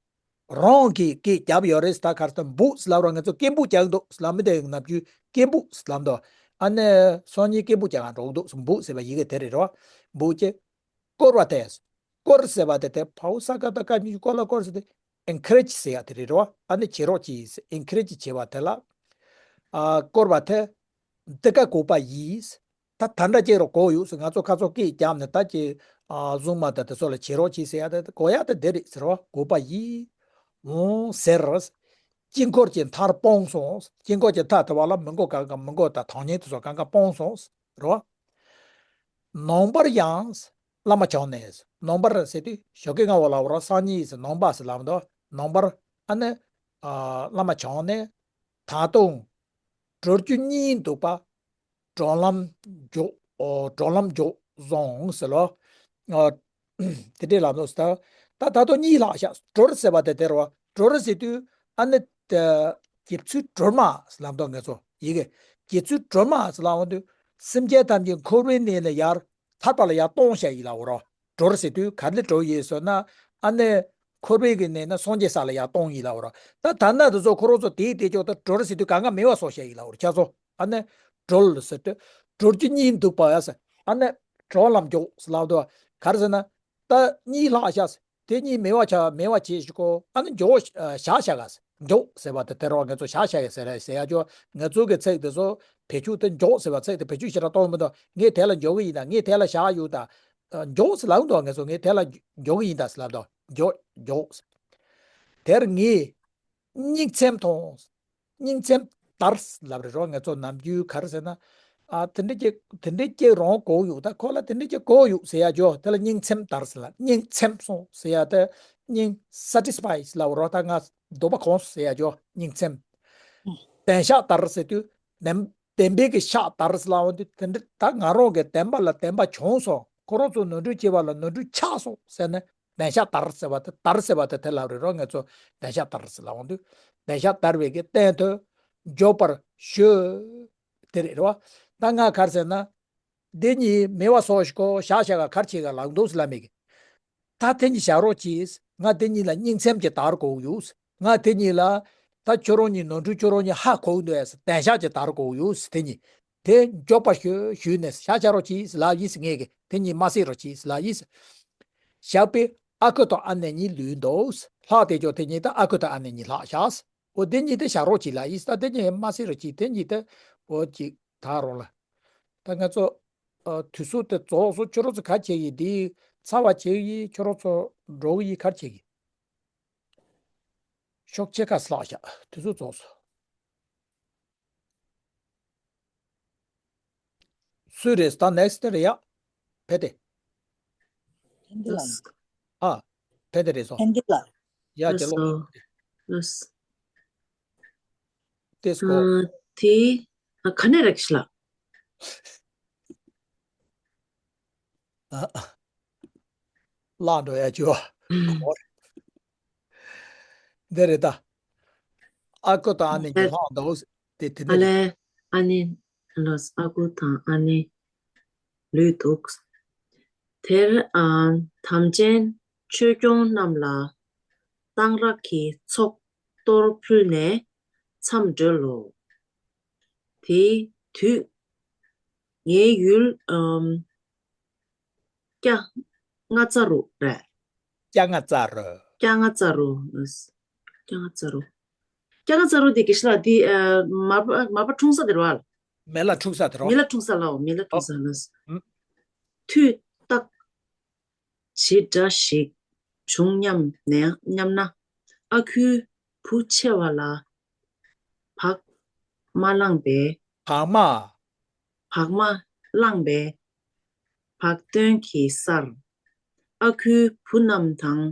རང་གིས་སྐད་རྒྱབ་ཡོད་རེད། ད་གར་དུ་འབུ་ཟེར་ལབ་རོགས། ང་ཚོ་སྐད་འབུ་རྒྱག་འདུག་ཟེར་ལབ་མི་དེ་ནམ་རྒྱུན་སྐད་འབུ་ཟེར་ལབ་འདུག་ཨ་ནི་སང་ཉིན་སྐད་འབུ་རྒྱག་ག་འགྲོ་འདུག་ཟེར། འབུ་ཟེར་བ་ཡི་གེ་དེ་རེད་རོ། འབུ་ཅེ་བསྐོར་བ་དེ། བསྐོར་ཟེར་བ་དེ་དེ་བའོ་ས་ཀ་བཏགས་སྐ་གཉིས་ཀྱི་བསྐོར་ལ་བསྐོར་ཟེར་དེ་ཨེན་ཁེ་རེཇ་ཟེར་ཡ་དེ་རེད་རོ། ཨ་ནི་བྱེད་རོགས་གྱིས། ཨེན་ཁེ་རེཇ་བྱེད་པ་དེ་ལ། ཨ། བསྐོར་བ་དེ། འདི་ཀ་གོ་བ་ཡིས། ད་ད་འདྲ་ཅིག་རོ་གོ་ཡོད་ཟེར། ང་ཚོ་ཁ་ཚོ་སྐད་རྒྱབ་ནས་ད་ཅིག་ཨ། གཟུངས་མ་དང་དེ་ཚོ་ལ་བྱེད་རོགས་གྱིས་ཟེར་ཡ་དེ་གོ་ཡ་དེ་འདི་རེད་ཟེར་རོ། གོ་བ་ཡིས། འོང་ཟེར། དཀྱིལ་འཁོར་གྱི་མཐར་སྤུངས་སོང་། དཀྱིལ་འཁོར་གྱི་མཐའ་དེ་བ་ལ་མི་མགོ་གང་ག་མི་མགོ་དང་དོན་སྙིང་དེ་ཚོ་གང་ག་སྤུངས་སོང་རོ། ནངས་པར་ཡང་བླ་མ་བྱོན་ནས། ནངས་པར་ཟེར་དུས་ཞོགས་ཀས་སྔ་བོ་ལབ་རོགས། སང་ཉིན་ཟེར། ནངས་པ་ཟེར་ལབ་འདུག་ནངས་པར་ཨ་ནི་ཨ། བླ་མ་བྱོན་ནས། ད་དུང་གྲོལ་རྒྱུ་གཉིས་འདུག་པ། གྲོལ་ལམ་མགྱོགས། ཨོ། གྲོལ་ལམ་མགྱོགས་བཟུང་ཟེར་ལོ། ཨ། དེ་འདྲའི་ལབ་འདུག་ཟེར། ད་ད་དུང་གཉིད་ལྷག་ཤག་གྲོལ་ཟེར་བ་དེ་དེ་རེད་བ། གྲོལ་ཟེར་དུས་ཨ་ནི་ད་རྗེ་བཙུན་སྒྲོལ་མ་ཟེར་ལབ་འདུག་ངེད་ཚོ་ཡི་གེ། རྗེ་བཙུན་སྒྲོལ་མ་ཟེར་ལབ་འོང་དུས་སེམས་ཅན་ཐམས་ཅད་འཁོར་བའི་གནས་ནས་ཡར་ཐར་པ་ལ་ཡར་གཏོང་བྱ་ཡི་ལབ་རོ། གྲོལ་ཟེར་དུས་ག་འདི་གྲོལ་ཡིན་ཟེར་ན། ཨ་ནི་འཁོར་བའི་གི་གནས་ན་སངས་རྒྱས་ས་ལ་ཡར་གཏོང་ཡི་ལབ་རོ། ད་ད་ན་དེ་ཚོ་ཁོ་རང་ཚོ་དེའི་དེ་ཅོག་ཏུ་གྲོལ་ཟེར་དུས་གང་ག་མེད་པ་བཟོ་བྱ་ཡི་ལབ་རོ། ཁྱ་ཚོ་ཨ་ནི་གྲོལ་ཟེར་དུས་གྲོལ་རྒྱུ་གཉིས་འདུག་པ་ཡ་ཟེར། ཨ་ནི་གྲོལ་ལམ་མགྱོགས་ཟེར་ལབ་འདུག་ག་རེ་ཟེར་ན། ད་གཉིད་ལྷག་ཤག་དེ་གཉིད་མེད་པ་ཆ་མེད་པ་བྱེད་ཞིག་གོ། ཨ་ནི་མགྱོགས་བཞག་བཞག་ག་མགྱོགས་ཟེར་བ་དེ་དེ་རོ། ང་ཚོ་བཞག་བཞག་ཡ་ཟེར་ཟེར་ཡ་ཅོ། ང་ཚོ་གི་ཚིག་དེ་ཚོ་བེད་སྤྱོད་དེ་མགྱོགས་ཟེར་བ་ཚིག་དེ་བེད་སྤྱོད་ཞེ་དྲག་གཏོང་མི་འདུག་ངས་དེ་ལ་མགྱོགས་གི་ཡིན་ད། ངས་དེ་ལ་བཞག་ཡོད་ད། མགྱོགས་ཟེར་ལབ་འདུག་ང་ཚོ་ངས་དེ་ལ་མགྱོགས་གི་ཡིན་ད་ཟེར་ལབ་འདུག་མགྱོགས་མགྱོགས། དེར་ངས་སྙིང་ཚིམ་དང་། སྙིང་ཚིམ་དར་ལབ་རེད་རོ། ང་ཚོ་ནམ་རྒྱུན་ག་རེ་ཟེར་ན། ཨ། དེ་འདྲ་ཅིག་དེ་འདྲ་ཅིག་རང་གོ་ཡོད་ད། ཁོ་ལ་དེ་འདྲ་ཅིག་གོ་ཡོད་ཟེར་ཡ་ཅོ། དེ་ལ་སྙིང་ཚིམ་དར་ཟེར་ལ། སྙིང་ཚིམ་སོང་ཟེར་ཡ་དེ། སྙིང་སེ་ཊི་སི་ཕའི་ལབ་རོ། ད་ང་འདོད་པ་གང་སོང་ཟེར་ཡ་ཅོ། སྙིང་ཚིམ། བདེན་ཤག་དར་ཟེར་དུས་བདེན་བདེན་པའི་གི་ཤག་དར་ཟེར་ལབ་འོང་དུས་དེ་འདྲ་ད་ང་རང་གི་བདེན་པ་ལ་བདེན་པ་བྱུང་སོང་། ཁོ་རང་ཚོ་ནོར་འཁྲུལ་བྱས་པ་ལ་ནོར་འཁྲུལ་ཆགས་སོང་ཟེར་ནས། བདེན་ཤག་དར་ཟེར་བ་དེ། དར་ཟེར་བ་དེ་དེ་ལབ་རེད་རོ། ང་ཚོ་བདེན་ཤག་དར་ཟེར་ལབ་འོང་དུས་བདེན་ཤག་དར་བའི་གི་སྟེང་དུ་འཇོག་པར་ཞུ། དེ་རེད་རོ། ད་ང་ག་རེ་ཟེར་ན། འདི་གཉིས་མེད་པ་བཟོ་ཞིག་གོ། བཞག་བཞག་ག་ག་རེ་བྱེད་ག་ལབ་འདུག་ཟེར་ལབ་མེད་གི། ད་དེ་གཉིས་བཞག་རོགས་གྱིས། ང་དེ་གཉིས་ལ་སྙིང་ཚིམ་གྱི་དར་གོ་ཡོད། ང་དེ་གཉིས་ལ་ད་ཁྱོད་རང་གཉིས་ནོར་འཁྲུལ་ཁྱོད་རང་གཉིས་ཧ་གོ་འདུག་ཡ་ཟེར། བདེན་ཤག་གི་དར་གོ་ཡོད་ཟེར། དེ་གཉིས་དེ་འཇོག་པར་ཞུ་ཞུས་ནས་བཞག་བཞག་རོགས་གྱིས་ལབ་ཡིན་ཟེར། ངས་གི་དེ་གཉིས་མ་བསད་རོགས་གྱིས་ལབ་ཡིན་ཟེར། བཞག་པས་ཨ་ཁུ་དང་ཨ་ནེ་གཉིས་ལུས་འདུག་ལྷག་དེ་ཅོ་དེ་གཉིས་ད་ཨ་ཁུ་དང་ཨ་ནེ་གཉིས་ལྷག་བཞག་འོ་དེ་གཉིས་དེ་བཞག་རོགས་གྱིས་ལབ་ཡིན་ཟེར། ད་དེ་གཉིས་མ་བསད་རོགས་གྱིས། དེ་གཉིས་དེ་འོ་ཅིག་ད་རོགས་ལ། ད་ང་ཚོ་ཨ། དུས་ཚོད་དེ་རྫོགས་སོང་། ཁྱོད་རང་ཚོ་ག་བྱེད་ཡིན། འདི་ཚར་བ་བྱེད་ཡིན། ཁྱོད་རང་ཚོ་ འགྲོ་གི་ཡིན། ག་རེ་བྱེད་ཀྱི། ཤོག་ཕྱེད་ཀ་ལྷག་བཞག་དུས་ཚོད་རྫོགས་སོང་། སུ་རེད། ད་ནེག་སི་ཊི་རེད་ཡ། ཕེ་ཏེ། ཕན་བདེ་ལགས། ཨ། ཕེ་ཏེ་རེད་སོང་། ཕན་བདེ་ལགས། ཡ་ལགས་ཇེ་ལོ། སོ། ལགས། ཏེ་སྐོ། ཨ། དེ། ཨ། ག་ནས་རེག་ཤི་ལགས། ཨ། བརླག་འགྲོ་ཡ་ཅོ། འདི་རེད་ད། ཨ་ཁུ་དང་ཨ་ནེ་གཉིས་ལྷག་འདུག་དེ་དེ་ཨ་ནི་ལས། ཨ་ནེ་ལོས། ཨ་ཁུ་དང་ཨ་ནེ་ལུས་འདུག་དེར་ཨ་དམ་ཅན་ཆོས་སྐྱོང་རྣམས་ལ་གཏང་རག་གི་ཚོགས་གཏོར་ཕུལ་ནས་མཚམས་གྲོལ་ལོ། དེའི་དུས་ངའི་ཡུལ་ཨམ། སྐྱ་ང་ཚ་རུ་རེད། སྐྱ་ང་ཚ་རུ། སྐྱ་ང་ཚ་རུ། སྐྱ་ང་ཚ་རུ། སྐྱ་ང་ཚ་རུ་དེ་གེ་ཤ་ལ་དེ་ཨ། མ་པ་མ་པ་འཁྲུངས་ས་དེ་རེད་བ། མེ་ལ་འཁྲུངས་ས་དེ་རོ། མེ་ལ་འཁྲུངས་ས་ལའོ། མེ་ལ་འཁྲུངས་ས་ལ། ཨ། དུས་རྟག་ཇི་འདྲ་ཞིག་བྱུང་སྙམ་ནས་སྙམ་ན། ཨ་ཁུའི་བུ་ཆེ་བ་ལ་བག་མ་བླངས་པས། བག་མ། བག་མ་བླངས་པས། བག་སྟོན་གྱི་སར་ཨ་ཁུའི་བུ་རྣམས་དང་།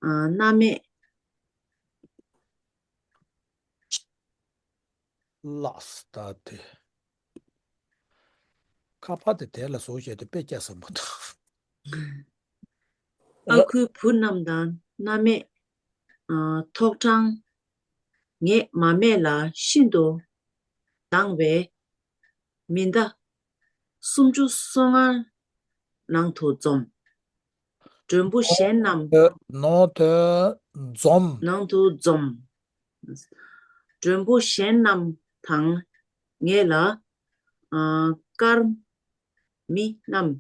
ཨ། མནའ་མས། ལགས་སོ། ད་དེ། ཁ་པར་དེ་དེ་ལ་བཟོ་བྱས་ཏེ་དཔེ་སྐྱ་ཟིན་པོ་འདུག་ཨ་ཁུའི་བུ་རྣམས་དང་མནའ་མས། ཨ། ཐོག་དྲངས། ངས་མ་སྨད་ལ་ཤིན་ཏུ་སྡང་བས། མི་ཟླ་སུམ་ཅུ་སོ་ལྔ་ནང་དུ་འཛོམས། མགྲོན་པོ་གཞན་རྣམས། ནང་དུ་འཛོམས། ནང་དུ་འཛོམས། མགྲོན་པོ་གཞན་རྣམས་དང་ངེད་ལ། ཨ། དཀར་མི་རྣམས་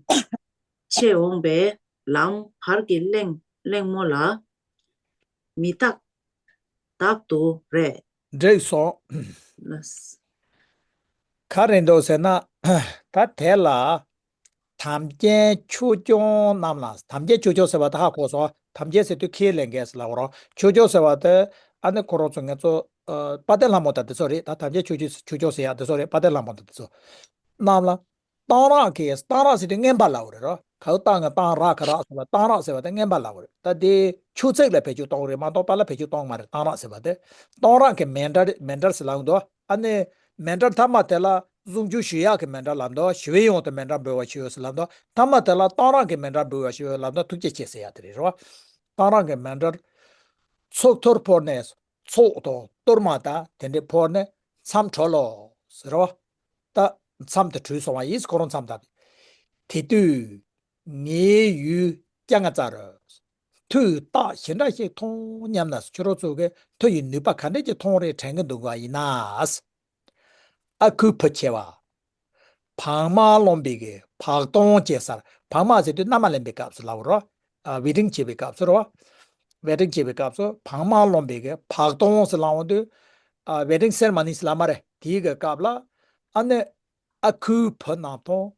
ཆས་འོངས་པས། ལམ་བར་གྱི་གླེང་གླེང་མོ་ལ་མི་རྟག་བདག་ཏུ་རེད། འགྲིག་སོང་། ལགས། ག་རེ་འདུག་ཟེར་ན། ད་དེ་ལ། དམ་ཅན་ཆོས་སྐྱོང་རྣམས་ལ། དམ་ཅན་ཆོས་སྐྱོང་ཟེར་བ་ད་ཧ་གོ་སོང་། དམ་ཅན་ཟེར་དུས་ཁས་ལེན་མཁན་ཟེར་ལབ་རོ། ཆོས་སྐྱོང་ཟེར་བ་དེ་ཨ་ནི་ཁོ་རང་ཚོ་ང་ཚོ་ཨ། དཔལ་ལྡན་ལྷ་མོ་དང་དེ་ཚོ་རེད། ད་དམ་ཅན་ཆོས་སྐྱོང་ཆོས་སྐྱོང་ཟེར་ཡ་དེ་ཚོ་རེད། དཔལ་ལྡན་ལྷ་མོ་དང་དེ་ཚོ་རྣམས་ལ། གཏང་རག་གི། གཏང་རག་ཟེར་དུས་རྔན་པ་ལབ་རེད་རོ། ག་གཏང་གི་གཏང་། རག་གི་རག་ཟེར་བ། གཏང་རག་ཟེར་བ་དེ་རྔན་པ་ལབ་རེད། ད་དེ་ཆུ་ཚད་ལ་བེད་སྤྱོད་གཏོང་རེད་མ་གཏོགས་པ་ལ་བེད་སྤྱོད་གཏོང་མ་རེད། གཏང་རག་ཟེར་བ་དེ། གཏང་རག་གི་མཎྜལ་མཎྜལ་ཟེར་ལབ་འདུག་ཨ་ནི་མཎྜལ་ཐ་མ་དེ་ལ་གཟུངས་ཆུ་ཞུ་ཡག་གི་མཎྜལ་ལབ་འདུག་ཞི་བའི་དབྱིངས་དུ་མཎྜལ་འབུལ་བར་ཞུ་ཟེར་ལབ་འདུག་ཐ་མ་དེ་ལ་གཏང་རག་གི་མཎྜལ་འབུལ་བར་ཞུ་ལབ་འདུག་ཐུགས་རྗེ་ཆེ་ཟེར་ཡག་དེ་རེད་རོ། གཏང་རག་གི་མཎྜལ། ཚོགས་གཏོར་ཕུལ་ནས། ཚོགས་དང་གཏོར་མ་དང་དེ་འདྲའི་ཕུལ་ནས་མཚམས་གྲོལ་ལོ་ཟེར་རོ། ད་མཚམས་དེ་གྲོལ་སོང་བ་ཡིན། ཁོ་རང་མཚམས་དེ། དེ་དུས་ངའི་ཡུལ་སྐྱ་ང་ཚ་རུ། མཐུ་ཡི་རྟགས་ཇི་འདྲ་ཞིག་མཐོང་སྙམ་ན། ཁྱོད་རང་ཚོ་གིས་མཐུ་ཡི་ནུས་པ་ག་འདྲ་ཅིག་མཐོང་རེ་དྲན་གྱི་འདུག་ག་ཡིན་ན། ཨ་ཁུའི་བུ་ཆེ་བ། བག་མ་སློང་བའི་གི་བག་གཏོང་བྱེད་སར། བག་མ་ཟེར་དུས་མནའ་མ་ལེན་པའི་སྐབས་སུ་ལབ་རོ། ཨ། ཝེ་ཌིང་བྱེད་པའི་སྐབས་སུ་རོ། ཝེ་ཌིང་བྱེད་པའི་སྐབས་སུ་བག་མ་སློང་བའི་གི་བག་གཏོང་ཟེར་ལབ་འོང་དུས། ཨ། ཝེ་ཌིང་སེ་རི་མོ་ནི་ཟེར་ལབ་མ་རེད། དེའི་གི་སྐབས་ལ། ཨ་ནི་ཨ་ཁུའི་བུ་རྣམས་དང་།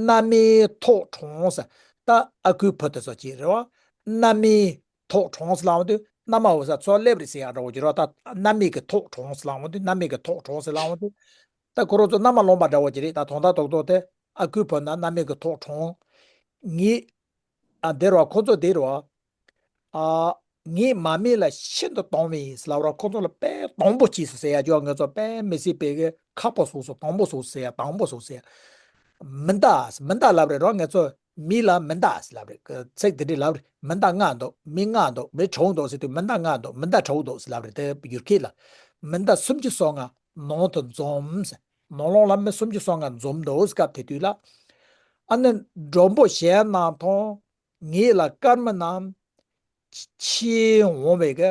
མནའ་མའི་ཐོག་དྲངས་ཟེར། ད་ཨ་ཁུའི་བུ་དེ་ཚོ་ཅིག་རེད་བ། མནའ་མའི་ཐོག་དྲངས་ལབ་དུས་མནའ་མ་འོ་ས་ཚོ་སླེབས་རེད་ཟེར་ཡག་འདྲ་བོ་ཅིག་རེད་བ། ད་མནའ་མའི་གི་ཐོག་དྲངས་ལབ་དུས། མནའ་མའི་གི་ཐོག་དྲངས་ལབ་དུས། ད་ཁོ་རང་ཚོ་མནའ་མ་ལོངས་པ་འདྲ་བོ་ཅིག་རེད། ད་དོན་དག་རྡོག་རྡོག་དེ་ཨ་ཁུའི་བུ་ན་མནའ་མའི་གི་ཐོག་དྲངས། ངས། ཨ། དེ་རེད་བ། ཁོ་ཚོ་དེ་རེད་བ། ཨ། ངས་མ་སྨད་ལ་ཤིན་ཏུ་སྡང་བས་ལབ་ར། ཁོ་ཚོ་ལ་དཔེ་སྡང་པོ་བྱས་སོང་ཟེར་ཡ། ཅོ་ང་ཚོ་དཔེ་མི་སྲིད་པའི་གི་ཁག་པོ་བཟོས་སོང་། སྡང་པོ་བཟོས་ཟེར་ཡ། སྡང་པོ་བཟོས་ཟེར་ཡ། མི་འདའ། མི་འདའ་ལབ་རེད་རོ། ང་ཚོ་མི་ལ་མི་འདའ་ལབ་རེད། ཚིག་དེ་འདྲས་ལབ་རེད། མི་འདའ་ང་འདུག་མི་ང་འདུག་མི་ཁྲོ་འདུག་ཟེར་དུས་མི་འདའ་ང་འདུག་མི་འདའ་ཁྲོ་འདུག་ཟེར་ལབ་རེད། དེ་ཡུལ་སྐད་ལ། མི་ཟླ་སུམ་ཅུ་སོ་ལྔ་ནང་དུ་འཛོམས། ནང་ལོགས་ལ་མི་སུམ་ཅུ་སོ་ལྔ་འཛོམས་འདུག་སྐབས་དེ་དུས་ལ། ཨ་ནི་མགྲོན་པོ་གཞན་རྣམས་དང་། ངེད་ལ་སྐར་མ་རྣམས་ཆས་འོང་བའི་གི་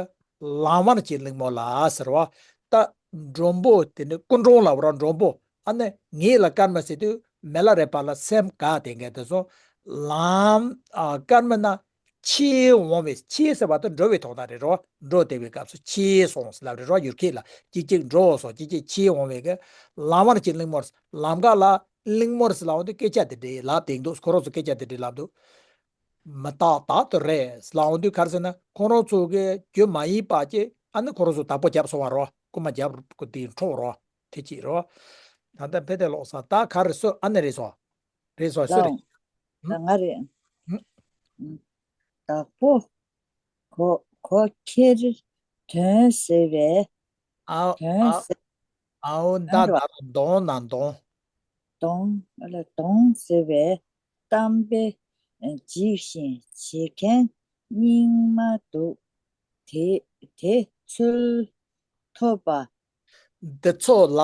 ལམ་བར་གྱི་གླེང་མོ་ལ་ཟེར་བ། ད་མགྲོན་པོ་དེ་ནི་སྐུ་མགྲོན་ལབ་ར། མགྲོན་པོ། ཨ་ནི་ངེད་ལ་སྐར་མ་ཟེར་དུས་མི་ལ་རས་པ་ལ་སེམས་དགའ་བསྡད་མཁན་དེ་ཚོ་ལམ། ཨ། སྐར་མ་ན་ཆས་འོང་བའི། ཆས་ཟེར་བ་དེ་འགྲོ་བའི་དོན་དག་རེད་རོ། འགྲོ་བསྡད་པའི་སྐབས་སུ་ཆས་སོང་ཟེར་ལབ་རེད་རོ། ཡུལ་སྐད་ལ། གཅིག་གཅིག་འགྲོ་སོང་། གཅིག་གཅིག་ཆས་འོང་བའི་གི་ལམ་བར་གྱི་གླེང་མོ། ལམ་ཁ་ལ་གླེང་མོ་ཟེར་ལབ་འོང་དུས་སྐད་ཆ་དེ་འདྲས་ལབ་བསྡད་འདུག་ཁོ་རང་ཚོ་སྐད་ཆ་དེ་འདྲས་ལབ་འདུག་མི་རྟག་བདག་ཏུ་རེད་ལབ་འོང་དུས་ག་རེ་ཟེར་ན། ཁོ་རང་ཚོ་གི་རྒྱུ་མ་ཡིན་པ་ཅིག་ཨ་ནི་ཁོ་རང་ཚོ་བདག་པོ་བརྒྱབ་སོང་བ་རོ། རྐུན་མ་བརྒྱབ་དགོས་དེ་འཕྲོག་རོ། དེ་གཅིག་རོ། ད་ལྟ་ཕེ་ཏེ་ལོག་ས་ད་ག་རེ་སོ། ཨ་ནི་རེད་སོ། རེད་སོ་སོ་རེད། ལའོ། ད་ང་རེད། ཧུམ། བདག་པོ། གོ་གོ་ཁྱེར། དོན་ཟེར་བས། ཨའོ། དོན་ཨ་ཟེར། ཨའོ་ད་ཨ་ད་གདོང་ན་གདོང་། གདོང་ཨ་ལ་གདོང་ཟེར་བས། གཏམ་དཔེ་འཇིགས་ཤིང་བྱེད་མཁན་སྙིང་མ་སྡུག་དེ་དེ་ཚུལ་ཐོབ་པ། འདི་ཚོ་ལ།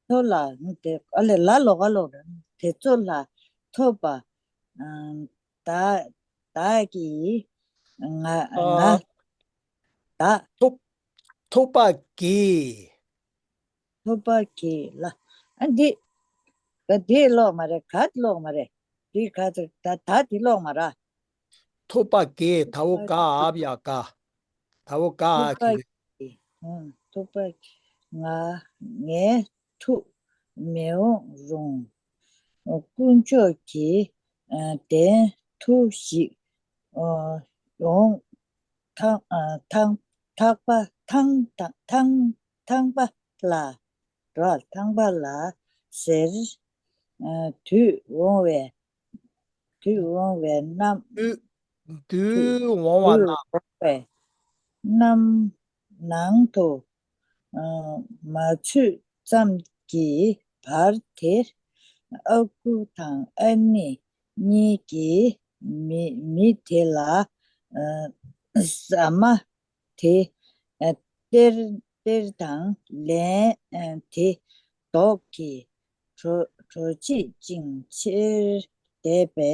ཚོ་ལ། དེ་ཨ་ལས་ལ་ལོག་ག་ལོག་ར། དེ་ཚོ་ལ་ཐོབ་པ། ཨ་བདག་བདག་གིས་ང་ང་ཨ་བདག་ཐོབ་ཐོབ་པ་གིས། ཐོབ་པ་གིས་ལ། ཨ་འདི་ག་འདི་ལོག་མ་རེད། ག་ལོག་མ་རེད། འདི་ག་ད་ད་འདི་ལོག་མ་ར། ཐོབ་པ་གིས། ད་འོ་ག་ཨབ་ཡ་ག་ད་འོ་ག་ཨ་གི། ཐོབ་པ་གིས། ཐོབ་པ་གིས་ང་ངའི་ཐུགས་མི་འོང་རུང་། དཀོན་མཆོག་གི་གདན་དུ་ཞིག་ཡོང་ཐང་ཐང་ཐང་པ་ཐང་ཐང་ཐང་པ་ལ་རོ། ཐང་པ་ལ་ཟེར། དུས་འོང་བའི་དུས་འོང་བའི་རྣམ། དུས་དུས་འོང་བ་དུས་ན། འོང་བའི་རྣམ་ནང་དུ་མ་ཚུད་ཙམ་གྱི་བར་དེར་ཨ་ཁུ་དང་ཨ་ནེ་གཉིས་ཀྱིས་མི་མི་དེ་ལ་ཟ་མ་དེ་སྟེར་སྟེར་དང་ལན་དེ་ལྡོག་གིས་གྲོ་གྲོ་བྱེད་ཅིང་ཕྱིར་བསྡད་པའི་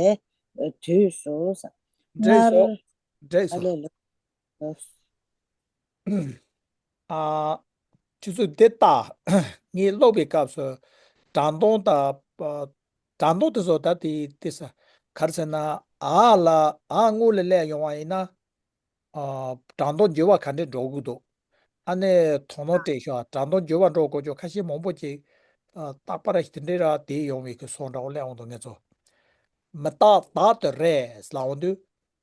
དུས་སུ། འགྲིག་སོང་། སྔར་འགྲིག་ཨ་སོང་། ལས་ལོ། ཨ། ཁྱེད་ཚོས་འདི་ལྟ། ངས་ཀློག་པའི་སྐབས་སུ་དྲང་དོན་དང་། དྲང་དོན་དེ་ཚོ་ད་དེ་དེ་ས་ག་རེ་ཟེར་ན། ཨ་ལ་ཨ་སྔོན་ལ་སླེབས་ཡོང་བ་ཡིན་ན། ཨ། དྲང་དོན་འགྱུར་བ་ག་འདྲས་འགྲོ་གི་འདུག་ཨ་ནི་དོ་སྣང་སྤྲད་ཤོག་དྲང་དོན་འགྱུར་བ་འགྲོ་དགོས་ཀྱོག་ཁ་ཤས་མང་པོ་ཅིག་ཨ། རྟག་པར་དེ་འདྲས་ར་དེ་ཡོང་བའི་གི་སོ་འདྲ་བོ་སླེབས་འོང་འདུག་ངེད་ཚོ། མི་རྟག་བདག་ཏུ་རེད་ལབ་འོང་དུས།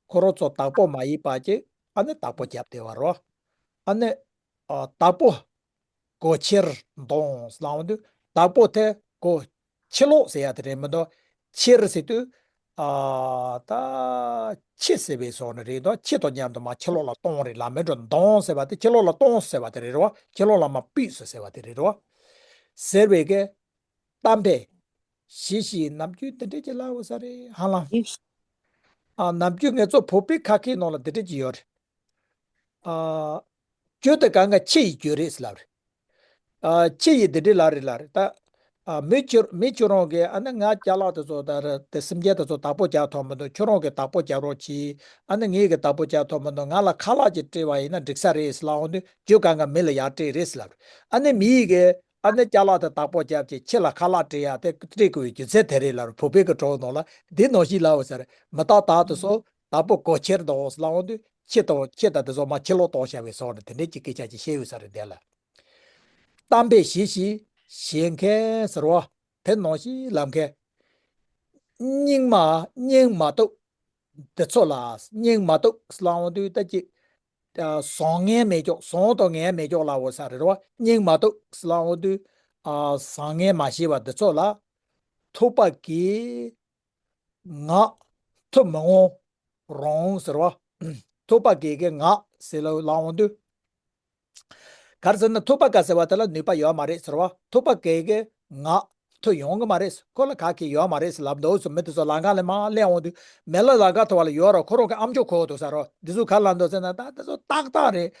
ཁོ་རང་ཚོ་བདག་པོ་མ་ཡིན་པ་ཅིག་ཨ་ནི་བདག་པོ་བརྒྱབ་བསྡད་པ་རོ། ཨ་ནི། ཨ། བདག་པོ། གོ་ཁྱེར་གདོང་ལབ་འོང་དུས་བདག་པོ་དེ་གོ་ཁྱི་ལོག་ཟེར་ཡ་དེ་རེད་མི་འདུག་ཁྱེར་ཟེར་དུས། ཨ། ད་ཁྱི་ཟེར་བའི་སོགས་ནི་རེད་འདུག་ཁྱི་དང་མཉམ་དུ་མ་ཁྱི་ལོག་ལ་གཏོང་རེད་ལ། མི་འགྲོ་གདོང་ཟེར་བ་དེ་ཁྱི་ལོག་ལ་གཏོང་ཟེར་བ་དེ་རེད་རོ། ཁྱི་ལོག་ལ་མ་སྤུས་སུ་ཟེར་བ་དེ་རེད་རོ། ཟེར་བའི་གི་གཏམ་དཔེ་ཞེ་ཞིག་ནམ་རྒྱུན་འདི་འདྲས་ཀྱི་ལབ་ས་རེད་ཧ་ལམ། ཨ། ནམ་རྒྱུན་ངེད་ཚོ་བོད་པའི་ཁ་སྐད་ནང་ལ་འདི་འདྲས་ཀྱི་ཡོད་རེད། ཨ། གྱོད་དེ་གང་ག་ཁྱི་ཡི་གྱོད་རེད་ཟེར་ལབ་རེད། ཨ། ཁྱི་ཡི་འདི་འདྲས་ལབ་རེད་ལབ་རེད་ད། ཨ། མི་ཁྱོད་མི་ཁྱོད་རང་གིས་ཨ་ནི་ང་ཅ་ལག་དེ་ཚོ་ད་ར་དེ་སེམས་ཅན་དེ་ཚོ་བདག་པོ་རྒྱག་ཐུབ་མི་འདུག་ཁྱོད་རང་གིས་བདག་པོ་རྒྱག་རོགས་གྱིས། ཨ་ནི་ངས་གིས་བདག་པོ་རྒྱག་ཐུབ་མི་འདུག་ང་ལ་ཁ་ལག་ཅིག་སྤྲད་པ་ཡིན་ན་འགྲིག་ས་རེད་ཟེར་ལབ་འོང་དུས་གྱོད་གང་ག་མི་ལ་ཡར་སྤྲད་རེད་ཟེར་ལབ་རེད། ཨ་ནི་མི་ཡི་གིས། ཨ་ནི་ཅ་ལག་དེ་བདག་པོ་རྒྱབ་ཀྱི་ཁྱི་ལ་ཁ་ལག་སྤྲད་ཡ་དེ་སྤྲད་དགོས་པའི་རྒྱུ་མཚན་དེ་རེད་ལབ་རེད། བོད་པའི་གི་གྲོགས་ནང་ལ་འདི་ནང་བཞིན་ལབ་ཟེར། མི་རྟག་བདག་ཏུ་སོ་བདག་པོ་གོ་ཁྱེར་དང་ལབ་འོང་དུས་ཁྱི་དང་ཁྱི་དང་དེ་ཚོ་མ་ཁྱི་ལོག་གཏོང་བྱ་བའི་སོགས་ནི་དེ་འདྲས་ཀྱི་སྐད་ཆ་ཅིག་བཤད་ཡོད་ས་རེད་འདི་ལ། གཏམ་དཔེ་ཞེ་ཞིག་བཤད་མཁན་ཟེར་བ་དེ་ནང་བཞིན་ལབ་མཁན། སྙིང་མ་སྙིང་མ་གཏུག་འདི་ཚོ་ལ་སྙིང་མ་གཏུག་ལབ་འོང་དུས་ད་ཅིག་བཟང་ངན་མེད་ཀྱོག་བཟང་དང་ངན་མེད་ཀྱོག་ལབ་འོང་ས་རེད་རོ། སྙིང་མ་གཏུག་ལབ་འོང་དུས། ཨ། བཟང་ངན་མ་ཤེས་པ་འདི་ཚོ་ལ། ཐོབ་པ་གིས་ང་ཐུབ་མི་འོང་རུང་ཟེར་བ། ཐོབ་པ་གིས་གིས་ང་ཟེར་ལབ་ལབ་འོང་དུས། ག་རེ་ཟེར་ན་ཐོབ་པ་ག་ཟེར་བ་དེ་ལ་ནུས་པ་ཡོད་མ་རེད་ཟེར་བ། ཐོབ་པ་གིས་གིས་ང་ཐུབ་ཡོང་གི་མ་རེད། ཁོ་ལ་ག་གེ་ཡོད་མ་རེད་ཟེར་ལབ་འདུག་སུ་མི་དེ་ཚོ་ལམ་ཁ་ལ་མར་སླེབས་འོང་དུས་མི་ལ་ལམ་ཁ་ཐོག་ལ་ཡོད་ར་ཁོ་རང་གི་ཨམ་ཅོག་གོ་འདུག་ས་རོ། འདི་ཚོ་ག་ལབ་འདུག་ཟེར་ན་ད་དེ་ཚོ་ཏག་ཏག་རེད།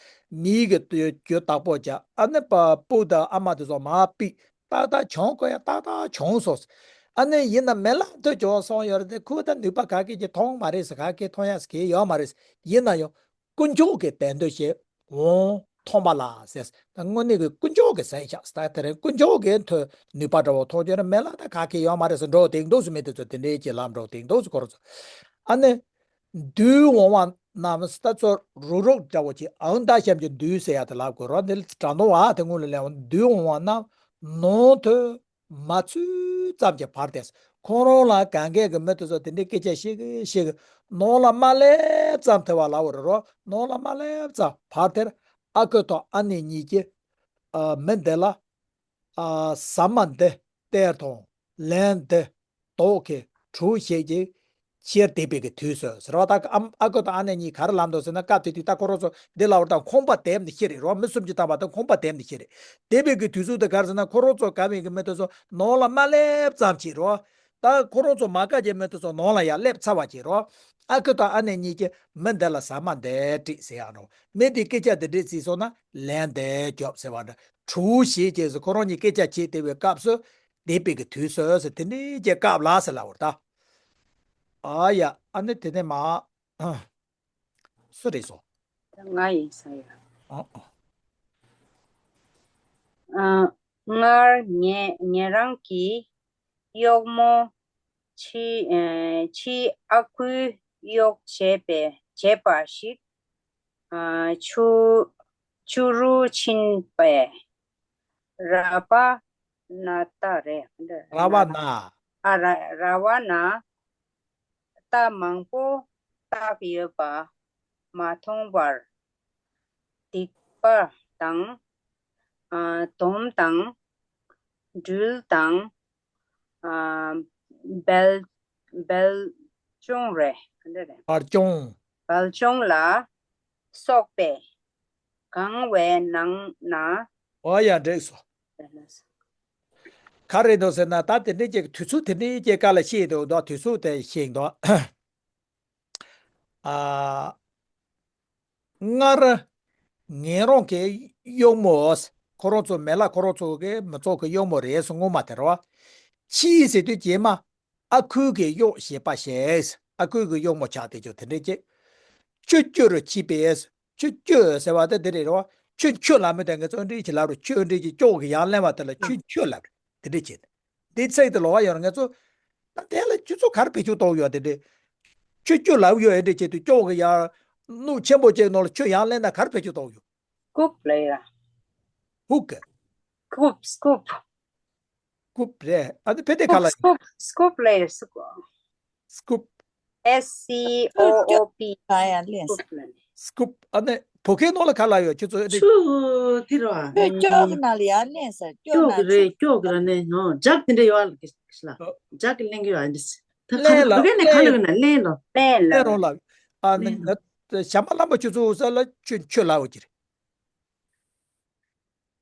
མི་གི་རྒྱུ་བདག་པོ་བྱ། ཨ་ནི་པ་སྤུ་དང་ཨ་མ་དེ་ཚོ་མར་ཕུད། ཏག་ཏག་བྱུང་དགོས་ཡ་ཏག་ཏག་བྱུང་སོང་། ཨ་ནི་ཡིན་ན་མི་ལ་ཐུབ་བྱུང་སོང་ཡོད་རེད་དེ་ཁོ་ད་ནུས་པ་ག་གེ་ཅིག་ཐོན་མ་རེད་ཟེར། ག་གེ་ཐོན་ཡ་ཟེར་གི་ཡོད་མ་རེད། ཡིན་ན་ཡང་དཀོན་མཆོག་གི་དེ་འདོད་བྱེད་འོང་ཐོན་པ་ལ་ཟེར། ད་དངོས་གནས་ཀྱི་དཀོན་མཆོག་གི་ཟེར་ཆགས་ད་དེ་རིང་དཀོན་མཆོག་གི་ཐོན་ནུས་པ་འདྲ་བོ་ཐོན་རྒྱུ་རེད། མི་ལ་ད་ག་གེ་ཡོད་མ་རེད་ཟེར་འགྲོ་དེང་དུས་སུ་མི་དེ་ཚོ་དེ་འདྲའི་ཅིག་ལབ་འགྲོ་དེང་དུས་སུ་ཁོ་རང་ཚོ་ཨ་ནི། དུས་འོང་བ་རྣམས་ད་ཚོ་རུ་རུག་འདྲ་བོ་ཅིག་ཨང་ད་གཤམ་གྱི་དུས་ཟེར་ཡ་དེ་ལབ་དགོས་རོ། འདི་དྲང་དོན་བ་དེ་སྔོན་ལ་ལས་འོང་དུས་འོང་བ་རྣམས་ནང་དུ་མ་ཚུད་ཙམ་གྱི་བར་དེ། ཁོང་རང་ལ་གང་གས་ཀྱི་མི་དེ་ཚོ་དེ་འདྲའི་སྐད་ཆ་བཤད་གི་བཤད་གི་ནང་ལ་མ་སླེབས་ཙམ་དེ་བ་ལ་འོ་རེད་རོ། ནང་ལ་མ་སླེབས་ཙམ་བར་དེར་ཨ་ཁུ་དང་ཨ་ནེ་གཉིས་ཀྱིས་ཨ་མི་འདི་ལ་ཨ་ཟ་མ་འདི་སྟེར་དང་ལན་འདི་དོག་གི་གྲུ་བཞེས་ཀྱི་ཕྱིར་དེད་པའི་གི་དུས་སུ་ཟེར་བ། ད་ཨ་ཨ་ཁུ་དང་ཨ་ནེ་གཉིས་ག་རེ་ལབ་འདུག་ཟེར་ན། སྐབས་དེ་དུས་ད་ཁོ་རང་ཚོ་འདི་ལ་བར་དང་ཁང་པ་དེབ་འདི་ཤི་རེད་རོ། མི་གསུམ་གྱི་ཐམ་པ་དང་ཁང་པ་དེབ་འདི་ཤི་རེད། དེད་པའི་གི་དུས་ཚོད་དེ་ག་རེ་ཟེར་ན། ཁོ་རང་ཚོ་ག་བའི་གི་མི་དེ་ཚོ་ནང་ལ་མ་སླེབས་ཙམ་ཅིག་རོ། ད་ཁོ་རང་ཚོ་མ་དགའ་རྒྱུ་མི་དེ་ཚོ་ནང་ལ་ཡར་སླེབས་ཚར་བ་ཅིག་རོ། ཨ་ཁུ་དང་ཨ་ནེ་གཉིས་ཀྱིས་མི་འདི་ལ་ཟ་མ་འདི་སྤྲད་ཟེར་ཡག་རོ། མི་འདིས་སྐད་ཆ་འདི་འདྲས་བརྩིས་སོང་ན་ལན་འདི་རྒྱོབ་ཟེར་བ་འདྲ། གྲུ་བཞེས་ཀྱི་ཟེར། ཁོ་རང་གཉིས་སྐད་ཆ་བྱེད་བསྡད་པའི་སྐབས་སུ་དེད་པའི་གི་དུས་སུ་ཟེར། དེ་འདྲའི་གི་སྐབས་ལ་ཟེར་ལབ་པ་རེད་ད། ཨ་ཡ། ཨ་ནི་དེ་ནས་མ་སུ་རེད་སོ། ང་ཡིན་ས་ཡ། ཨ་ཨ། ཨ། སྔར་ངེད་ངེད་རང་གི་གཡོག་མོ་ཕྱི་ཨ་ཕྱི་ཨ་ཁུའི་གཡོག་བྱས་པའི་བྱས་པ་ཞིག་ཨ་ཆུ་ཆུ་རུ་ཕྱིན་པས། ར་བ་ན་རྟ་རེད། ར་བ་ན། ཨ་ར་ར་བ་ན་རྟ་མང་པོ་བཏགས་ཡོད་པ་མ་མཐོང་བར་སྡིག་པ་དང་། ཨ་དོམ་དང་། སྦྲུལ་དང་། ཨ་སྦལ་སྦལ་ལྕོང་རེད། ག་འདྲ་རེད། སྦལ་ལྕོང་། སྦལ་ལྕོང་ལ་སོགས་པས་གང་བའི་ནང་ན། ཨོ་ཡ། འགྲིག་སོང་། ག་རེ་འདུག་ཟེར་ན། ད་དེ་འདྲའི་ཅིག་དུས་ཚོད་དེ་འདྲའི་ཅིག་སྐབས་ལ་བཤད་འདུག་དོ། དུས་ཚོད་དེ་བཤད་འདུག་ཨ། སྔར་ངེད་རང་གི་གཡོག་མོ། ཁོ་རང་ཚོ་མེ་ལ་ཁོ་རང་ཚོ་གི་མི་ཚོགས་ཀྱི་གཡོག་མོ་རེད་སོང་། ངོ་མ་དེ་རེད་བ། ཕྱིས་ཟེར་དུས་རྗེས་མ་ཨ་ཁུ་གི་གཡོག་བྱེད་པ་བྱས། ཨ་ཁུ་གི་གཡོག་མོ་ཆགས་བསྡད་ཀྱོག་དེ་འདྲའི་ཅིག་ཆུ་སྐྱོར་རུ་ཕྱིན་པས། ཆུ་སྐྱོར་ཟེར་བ་དེ་འདི་རེད་རོ། ཆུ་ཆུ་ལ་མི་དེ་ངེད་ཚོ་འདྲི་ཅི་ལབ་རོ། ཆུ་འདྲི་ཅི་ཀྱོག་གི་ཡར་ལེན་བ་དེ་ལ་ཆུ་ཆུ་ལབ་རེད། དེ་འདྲ་བྱེད། འདི་ཚིག་དེ་ལོགས་ཡོང་ངེད་ཚོ། ད་དེ་ལ་ཆུ་ཚོད་ག་རེ་བེད་སྤྱོད་གཏོང་ཡོད་དེ་འདྲ། ཆུ་སྐྱོར་ལབ་ཡོད་ཨེ་འདྲ་བྱེད་དུས་ཀྱོག་གི་ཡར་སྣུམ་ཆེན་པོ་ཅིག་ནང་ལ་ཆུ་ཡར་ལེན་ན་ག་རེ་བེད་སྤྱོད་གཏོང་ཡོད། སྐུབ་ལབ་ཡ། ཧུག་གི། སྐུབ་སྐུབ། སྐུབ་རེད། ཨ་ནི་ཕལ་ཆེར་ག་ལ་ཡོད། སྐུབ་སྐུབ་ལབ་ཡ། སྐུབ། སྐུབ། S C O O P། གང་ཡང་ལེན། སྐུབ་ལབ་ནས། སྐུབ། ཨ་ནི་བོད་སྐད་ནང་ལ་ག་ལ་ཡོད། ཁྱོད་ཚོ་ཨེ་འདྲ། ཆུ་དེ་ར། ཆུ་ཀྱོག་ནང་ལ་ཡར་ལེན་ཟེར། ཀྱོག་ཀྱོག་ནང་གི་རེད། ཆུ། ཀྱོག་གི་ར་ནས་ཡང་ལྗགས་དེ་འདྲ་ཡོད་ལ་གི་ལ། ལྗགས་ཀྱི་ལེན་གི་ཡོད་ཨ་འདི། ད་ལེན་ལ། ཁ་ལ་བོད་སྐད་ནས་ག་ལ་ཡོད་ན་ལེན་ལོ། ལེན་ལ། ལེན་རོང་ལ། ཨ་ནི་ང་ཞྭ་དམར་ལྷམ་པ་ཁྱོད་ཚོ་འུ་ས་ལ་ཆུ་ཆུ་ལ་འོ་གི་རེད།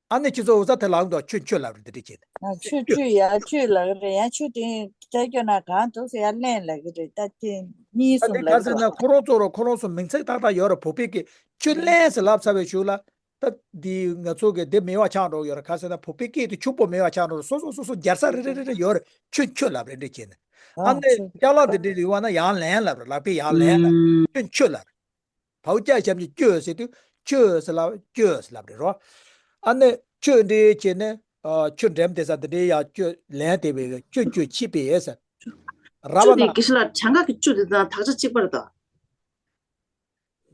ཨ་ནི་ཁྱོད་ཚོ་འུ་ས་དེ་ལ་འོང་དུ་ཆུ་ཆུ་ལ་རེད་འདི་འདྲ་བྱེད། ཨ་ཆུ་ཆུ་ཡ་ཆུ་ལ་རེད། ཡ་ཆུ་དེ་ད་ཁྱོད་ན་གང་འདུག་ཟེར་ཡ་ལེན་ལ་གི་རེད། ད་དེ་གཉིས་ཨ་གསུམ་ནི་ལ་ག་ཟེར་ན་ཁོ་རང་ཚོ་རོ། ཁོ་རང་ཚོ་མིང་ཚིག་ཏག་ཏག་ཡོད་རེད། བོད་པའི་གི་ཆུ་ལེན་ཟེར་ལབ་ཚར་བའི་གཞུག་ལ། ད་འདི་ང་ཚོ་གི་འདི་མེད་པ་ཆགས་འགྲོ་ཡོད་རེད། ག་ཟེར་ན་བོད་པའི་སྐད་དུ་ཆུ་བོ་མེད་པ་ཆགས་འགྲོ་རེད། སོ་སོ་སོ་སོ་རྒྱལ་ས་རེ་རེ་རེ་རེ་ཡོད་རེད། ཆུ་ཆུ་ལབ་རེ་འདྲ་བྱས་ནས། ཨ་ཨ་ནི་ཆུ། ཅ་ལག་འདི་འདྲ་ཡོད་པ་ན་ཡར་ལེན་ལབ་རེད། ལག་པས་ཡར་ལེན་ལབ་རེད། ཆུ་ཆུ་ལབ་རེད། བའུ་ཅ་ཞབས་ཀྱུ་ཅུ་ཟེར་དུས་ཆུ་ཟེར་ལབ། ཅུ་ཟེར་ལབ་རེད་རོ། ཨ་ནི་ཆུ་འདྲ་བྱས་ནས་ཨ་ཆུ་འགྲམ་དེ་ས་འདི་འདྲ་ཡར་ཆུ་ལེན་དེ་བས་ཆུ་ཆུ་ཕྱིན་པས་ཟེར། ར་བ་ཆུ་དེ་ན། དགེ་བཤེས་ལགས་གྱངས་ཁ་གི་ཆུ་དེ་དང་དག་ཆ་གཅིག་པ་རེད་ད།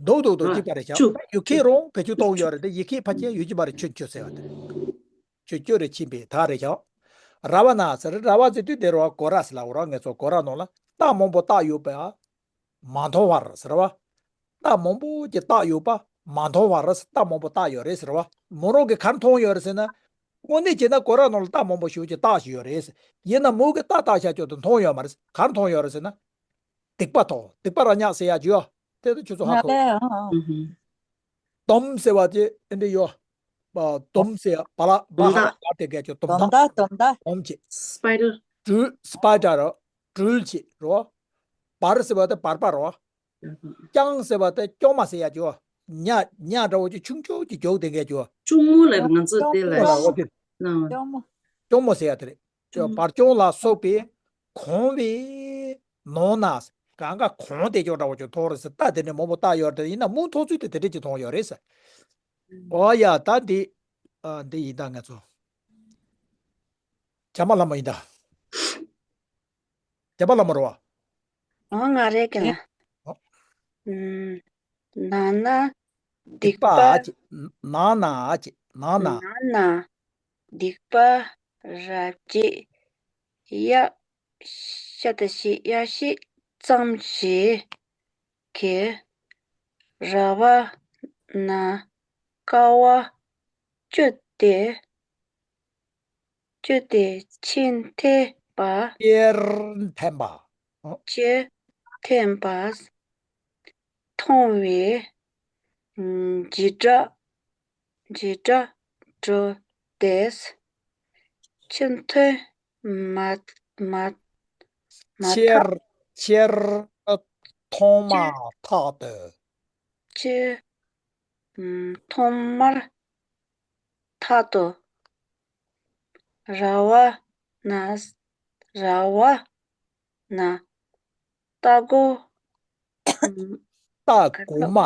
འདུག་འདུག་འདུག་ཨ་གཅིག་པ་རེད་ཤག་ཆུ། ད་ཡུལ་སྐད་རང་བེད་སྤྱོད་གཏོང་ཡོད་རེད་དེ། ཡུལ་སྐད་ཕལ་ཆེར་ཡོད་ཀྱི་མ་རེད། ཆུ་ཆུ་ཟེར་བ་དེ་རེད། ཆུ་ཆུ་རེ་ཕྱིན་པས་ད་རེད་ཤག་ར་བ་ན་ཟེར། ར་བ་ཟེར་དུས་དེ་རེད་བ། སྒོ་ར་ཟེར་ལབ་ར། ངེད་ཚོ་སྒོ་ར་ནང་ལ་རྟ་མང་པོ་བཏགས་ཡོད་པ་མ་མཐོང་བར་ཟེར་བ། རྟ་མང་པོ་ཅིག་བཏགས་ཡོད་པ་མ་མཐོང་བར། རྟ་མང་པོ་བཏགས་ཡོད་རེད་ཟེར་བ། མོ་རང་གིས་ག་རེ་མཐོང་ཡོད་རེད་ཟེར་ན། དངོས་གནས་བྱས་ན་སྒོ་ར་ནང་ལ་རྟ་མང་པོ་ཞེ་པོ་ཅིག་བཏགས་བཞག་ཡོད་རེད། ཡིན་ན་མོ་གིས་རྟ་བཏགས་བཞག་ཅོག་དེ་མཐོང་ཡོད་མ་རེད། ག་རེ་མཐོང་ཡོད་རེད་ཟེར་ན། སྡིག་པ་མཐོང་། སྡིག་པ་ར་ཉག་ཟེར་ཡ་ཅིག་ཡོད། དེ་ཚོ་ཁྱོད་ཚོ་ཧ་གོ། ཨ་ཨ། ཨུ་ཧུ། དོམ་ཟེར་བ་དེ་ཨེ་འདྲ་ཡོད། ཨ་དོམ་ཟེར་ཡ་བ་ལ་བ་ཧ་ལ་བ་དེ་གས་ཅོག་དོམ་དོམ་དག་དག། དོམ་དག། དོམ་ཅིག་སྤའི་ཌར། སྦྲུལ། སྤའི་ཌར་རོ། སྦྲུལ་ཅིག་རོ། བར་ཟེར་བ་དེ་བར་པ་རོ། རྐྱང་ཟེར་བ་དེ་རྐྱོང་མ་ཟེར་ཡ་ཅིག་ཡོད། ཉ་ཉ་འདྲ་བོ་ཅིག་ཆུང་ཆུང་ཅིག་རྒྱུག་དེ་གས་ཅིག་ཡོད། ལྕོང་མོ་ལབ་ང་ཚོ་དེ་ལ། ལྕོང་མོ། ལ་འོ་དེ། ལྕོང་མོ། ལྕོང་མོ་ཟེར་ཡ་དེ་རེད། ལྕོང་མོ། བར་ལྕོང་ལ་སོགས་པའི་གང་བའི་ནང་ན། གང་ག་གང་དེ་ཅོག་འདྲ་བོ་ཅིག་མཐོང་རེད་ཟེར། རྟ་དེ་འདྲ་མང་པོ་བཏགས་ཡོད་རེད། ཡིན་ན་མོ་མཐོང་ཚུལ་དེ་དེ་འདྲ་ཅིག་མཐོང་ཡོད་རེད་ཟེར། ཨོ་ཡ། ད་འདི་ཨ་འདི་ཡིན་ད་ང་ཚོ། བྱམས་པ་ལྷ་མོ་ཡིན་ད། བྱམས་པ་ལྷ་མོ་རེད་བ། ཨོ་ང་རེད་ཀྱི་ལ། ཨོ། ཨུམ། ནང་ན་སྡིག་པ། སྡིག་པ་ཅེས། ནང་ན་ཅེས། ནང་ན། ནང་ན་སྡིག་པ་རབ་བྱེད་གཡག་ ཤ་དང་ཤེས་གཡག་ཤེས་ཙམ་ཞིག་གི་ར་བ་ན་ཀ་བ་བཅུ་སྟེ། བཅུ་སྟེ་ཕྱིར་འཐེན་པ། ཕྱིར་འཐེན་པ། ཕྱིར་འཐེན་པ། མཐོང་བས་འཇིགས་སྐྲག་འཇིགས་སྐྲག་འགྲོ་སྟེ། ཕྱིར་འཐེན་མ་མ་མ་ཐག་ཕྱིར་ཕྱིར་མཐོང་མ་ཕྱིར་ཐག་ཏུ། ཕྱིར་མཐོང་མ་ཐག་ཏུ། ར་བ་ན་ར་བ་ན་རྟ་མགོ། རྟ་མགོ་མ།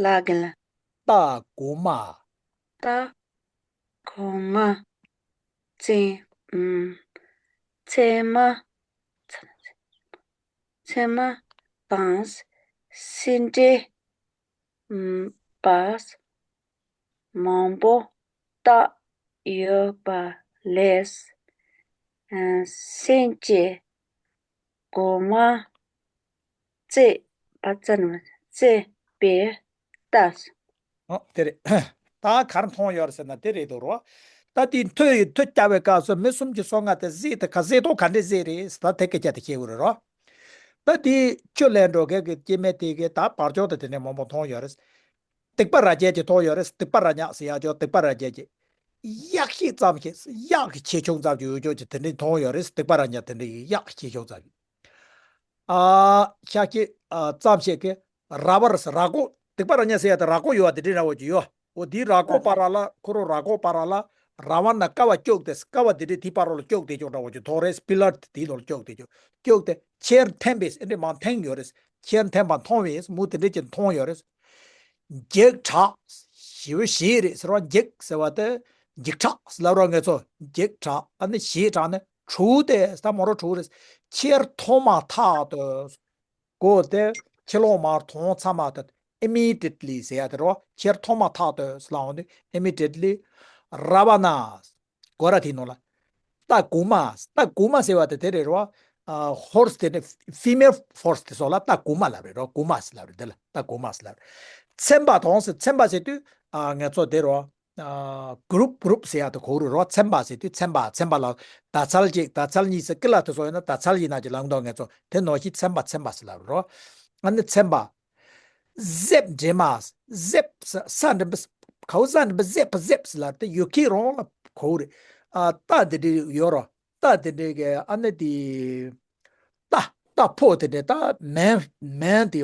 ལ་གན་ལ། རྟ་མགོ་མ། རྟ་མགོ་མ། ཚེ་ཨམ་ཚེར་མ། ཚེར་མ་དང་སེ་འབྲས་ཨམ་པ་མང་པོ་བཏགས་ཡོད་པ་ལས། ཨ་སེམས་ཅན་མགོ་མ་བརྩེགས་པ་ཙམ་བརྩེགས་པའི་རྟ། ཨོ་དེ་རེད། ད་ག་རེ་མཐོང་ཡོད་རེད་ཟེར་ན་དེ་རེད་འདུག་རོ། ད་དེ་མཐོ་ཡི་མཐོ་རྒྱག་པའི་སྐབས་སུ་མི་གསུམ་གྱི་སོ་ལྔ་དེ་གཟེད་དེ་ག་གཟེད་དོ་ག་འདྲས་གཟེད་རེད་ཟེར་ད་དེ་སྐད་ཆ་དེ་བཤད་དགོས་རེད་རོ། ད་དེ་ཆུ་ལེན་འགྲོ་མཁན་གྱི་སྐྱེ་དམན་དེ་གས་ད་བར་ཕྱོགས་དེ་དེ་ནས་མང་པོ་མཐོང་ཡོད་རེད། སྡིག་པ་ར་རྒྱལ་གྱི་མཐོང་ཡོད་རེད། སྡིག་པ་ར་ཉག་ཟེར་ཡག་ཅོག་སྡིག་པ་ར་རྒྱལ་གྱི། གཡག་ཤེས་ཙམ་ཞིག་གཡག་གི་ཆེ་ཆུང་ཙམ་ཞིག་ཡོད་ཅོག་ཅིག་དེ་འདྲའི་མཐོང་ཡོད་རེད། སྡིག་པ་ར་ཉག་དེ་འདྲའི་གཡག་གི་ཆེ་ཆུང་ཙམ་ཞིག་ཨ་ཤ་ཁྱི་ཨ་ཙམ་ཞིག་གི་ར་བར་ར་མགོ་སྡིག་པ་ར་ཉག་ཟེར་ཡག་དེ་ར་མགོ་ཡོད་པ་དེ་འདྲའི་ར་བ་ཅིག་ཡོད། འོ་དེའི་ར་མགོ་པ་ར་ལ་ཁོ་རོ་ར་མགོ་པ་ར་ལ་ར་བ་ན་ཀ་བ་ཅོག་དེ་ཀ་བ་དེ་འདྲའི་དེའི་པ་རོ་ལ་ཅོག་དེ་ཅོག་འདྲ་བོ་ཅིག་མཐོང་རེད། པི་ལར་དེའི་ལོ་ལ་ཅོག་དེ་ཅོག་ཅོག་དེ་ཕྱིར་འཐེན་པས་ཨེ་འདྲའི་མང་འཐེན་ཡོད་རེད། ཕྱིར་འཐེན་པ་མཐོང་བས་མུ་དེ་འདྲའི་ཅིག་མཐོང་ཡོད་རེད། འཇིགས་སྐྲག་ཞེ་པོ་ཞིག་རེད་ཟེར་བ། འཇིགས་ཟེར་བ་དེ་འཇིགས་སྐྲག་ཟེར་ལབ་རོགས་ངེས་ཚོ། འཇིགས་སྐྲག་ཨ་ནི་ཞེ་དྲག་ནི་འཁྲུག་སྟེ་ད་མོ་རོ་འཁྲུག་རེད། ཕྱིར་མཐོང་མ་ཐག་ཏུ་གོ་དེ་ཕྱི་ལོགས་མར་མཐོང་ཚར་མ་ཐག་ཏུ་immediately ཟེར་ཡ་དེ་རོ། ཕྱིར་མཐོང་མ་ཐག་ཏུ་ཟེར་ལབ་འོང་དུས་immediately ར་བ་ན། གོ་ར་དེའི་ནང་ལ། རྟ་མགོ་མ། རྟ་མགོ་མ་ཟེར་བ་དེ་དེ་རེད་རོ། ཨ་ཧོར་སི་དེ་ནི་female horse དེ་སོགས་ལ་རྟ་མགོ་མ་ལབ་རེད་རོ། མགོ་མ་ཟེར་ལབ་རེད། དེ་ལ་རྟ་མགོ་མ་ཟེར་ལབ་རེད། ཚན་པ་དང་ཟེར་ཚན་པ་ཟེར་དུས་ཨ་ང་ཚོ་དེ་རོ། ཨ་group group ཟེར་ཡག་དེ་གོ་རེད་རོ། ཚན་པ་ཟེར་དུས་ཚན་པ་ཚན་པ་ལ་ད་ཚལ་གཅིག་ད་ཚལ་གཉིས་ཟེར་ཀི་ལ་དེ་སོགས་ཡོད་ན་ད་ཚལ་ཡིན་ན་ཅིག་ལབ་མདོག་ངེས་ཚོ་དེ་ནོ་ཞིག་ཚན་པ་ཚན་པ་ཟེར་ལབ་རེད་རོ། ཨ་ནི་ཚན་པ། གཟེབ་འདྲེས་མ། གཟེབ་ས་ས་འདྲེན་པ། གའུ་ས་འདྲེན་པ་གཟེབ་པ་གཟེབ་ཟེར་ལབ་དེ་ཡོད་ཁྱི་རོང་ལ་གོ་རེད། ཨ་རྟ་དེ་འདྲའི་ཡོད་རོ། རྟ་དེ་འདྲའི་གི་ཨ་ནི་དེ། རྟ་རྟ་ཕོ་དེ་འདྲའི་རྟ་མན་མན་དེ་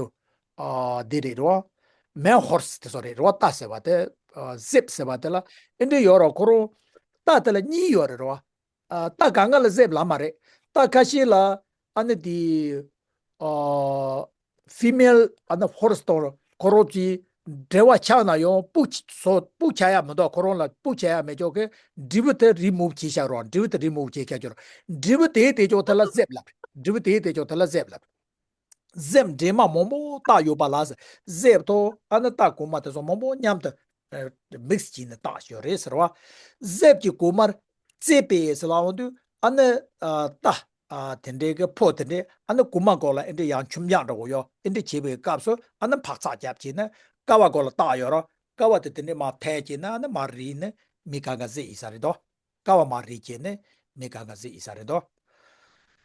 ཨ་དེ་རེད་རོ། མན་ཧོར་སི་དེ་སོགས་རེད་རོ། རྟ་ཟེར་བ་དེ་ཨ་གཟེབ་ཟེར་བ་དེ་ལ་ཨེ་འདྲའི་ཡོད་རོ། ཁོ་རོ་རྟ་དེ་ལ་གཉིས་ཡོད་རེད་རོ། ཨ་རྟ་གང་ག་ལ་གཟེབ་ལབ་མ་རེད། རྟ་ཁ་ཤས་ལ་ཨ་ནི་དེ་ཨ་female ཨ་ནི་ཧོར་སི་དང་ཁོ་རང་གི་འབྲེལ་བ་ཆགས་ན་ཡང་སྤུ་ཆ་སོ་སྤུ་ཆགས་ཡ་མི་འདུག་ཁོ་རང་ལ་སྤུ་ཆགས་ཡ་མེད་ཅོག་གི་འབྲས་བུ་དེ་remove བྱས་བཞག་རོགས། འབྲས་བུ་དེ་remove བྱས་བཞག་རོགས། འབྲས་བུ་དེའི་དེ་ཅོག་དེ་ལ་གཟེབ་ལབ། འབྲས་བུ་དེའི་དེ་ཅོག་དེ་ལ་གཟེབ་ལབ། གཟེབ་འདྲེས་མ་མང་པོ་བཏགས་ཡོད་པ་ལ་གཟེབ་དང་ཨ་ནི་རྟ་མགོ་མ་དེ་ཚོ་མང་པོ་མཉམ་དུ་mix བྱས་ནས་བཏགས་ཡོད་རེད་ཟེར་བ། གཟེབ་ཀྱི་མགོ་མར་བརྩེགས་པས་ཟེར་ལབ་འོང་དུས་ཨ་ནི་རྟ་དེ་འདྲའི་གི་ཕོ་དེ་འདྲའི་ཨ་ནི་མགོ་མ་མགོ་ལ་ཨེ་འདྲའི་ཡང་ཆུམ་ཡག་འདྲ་བོ་ཡོད་ཨེ་འདྲའི་བྱེད་པའི་སྐབས་སུ་ཨ་ནི་འཕག་འཚག་རྒྱབ་བྱས་ནས་ཀ་བ་མགོ་ལ་བཏགས་ཡོད་རོ། ཀ་བ་དེ་དེ་འདྲའི་མར་འཐེན་བྱས་ན་ཨ་ནི་མར་རིལ་ནས་མི་གང་ག་གཟེབ་ཡིན་ས་རེད་དོ། ཀ་བ་མར་རིལ་བྱས་ནས་མི་གང་ག་གཟེབ་ཡིན་ས་རེད་དོ།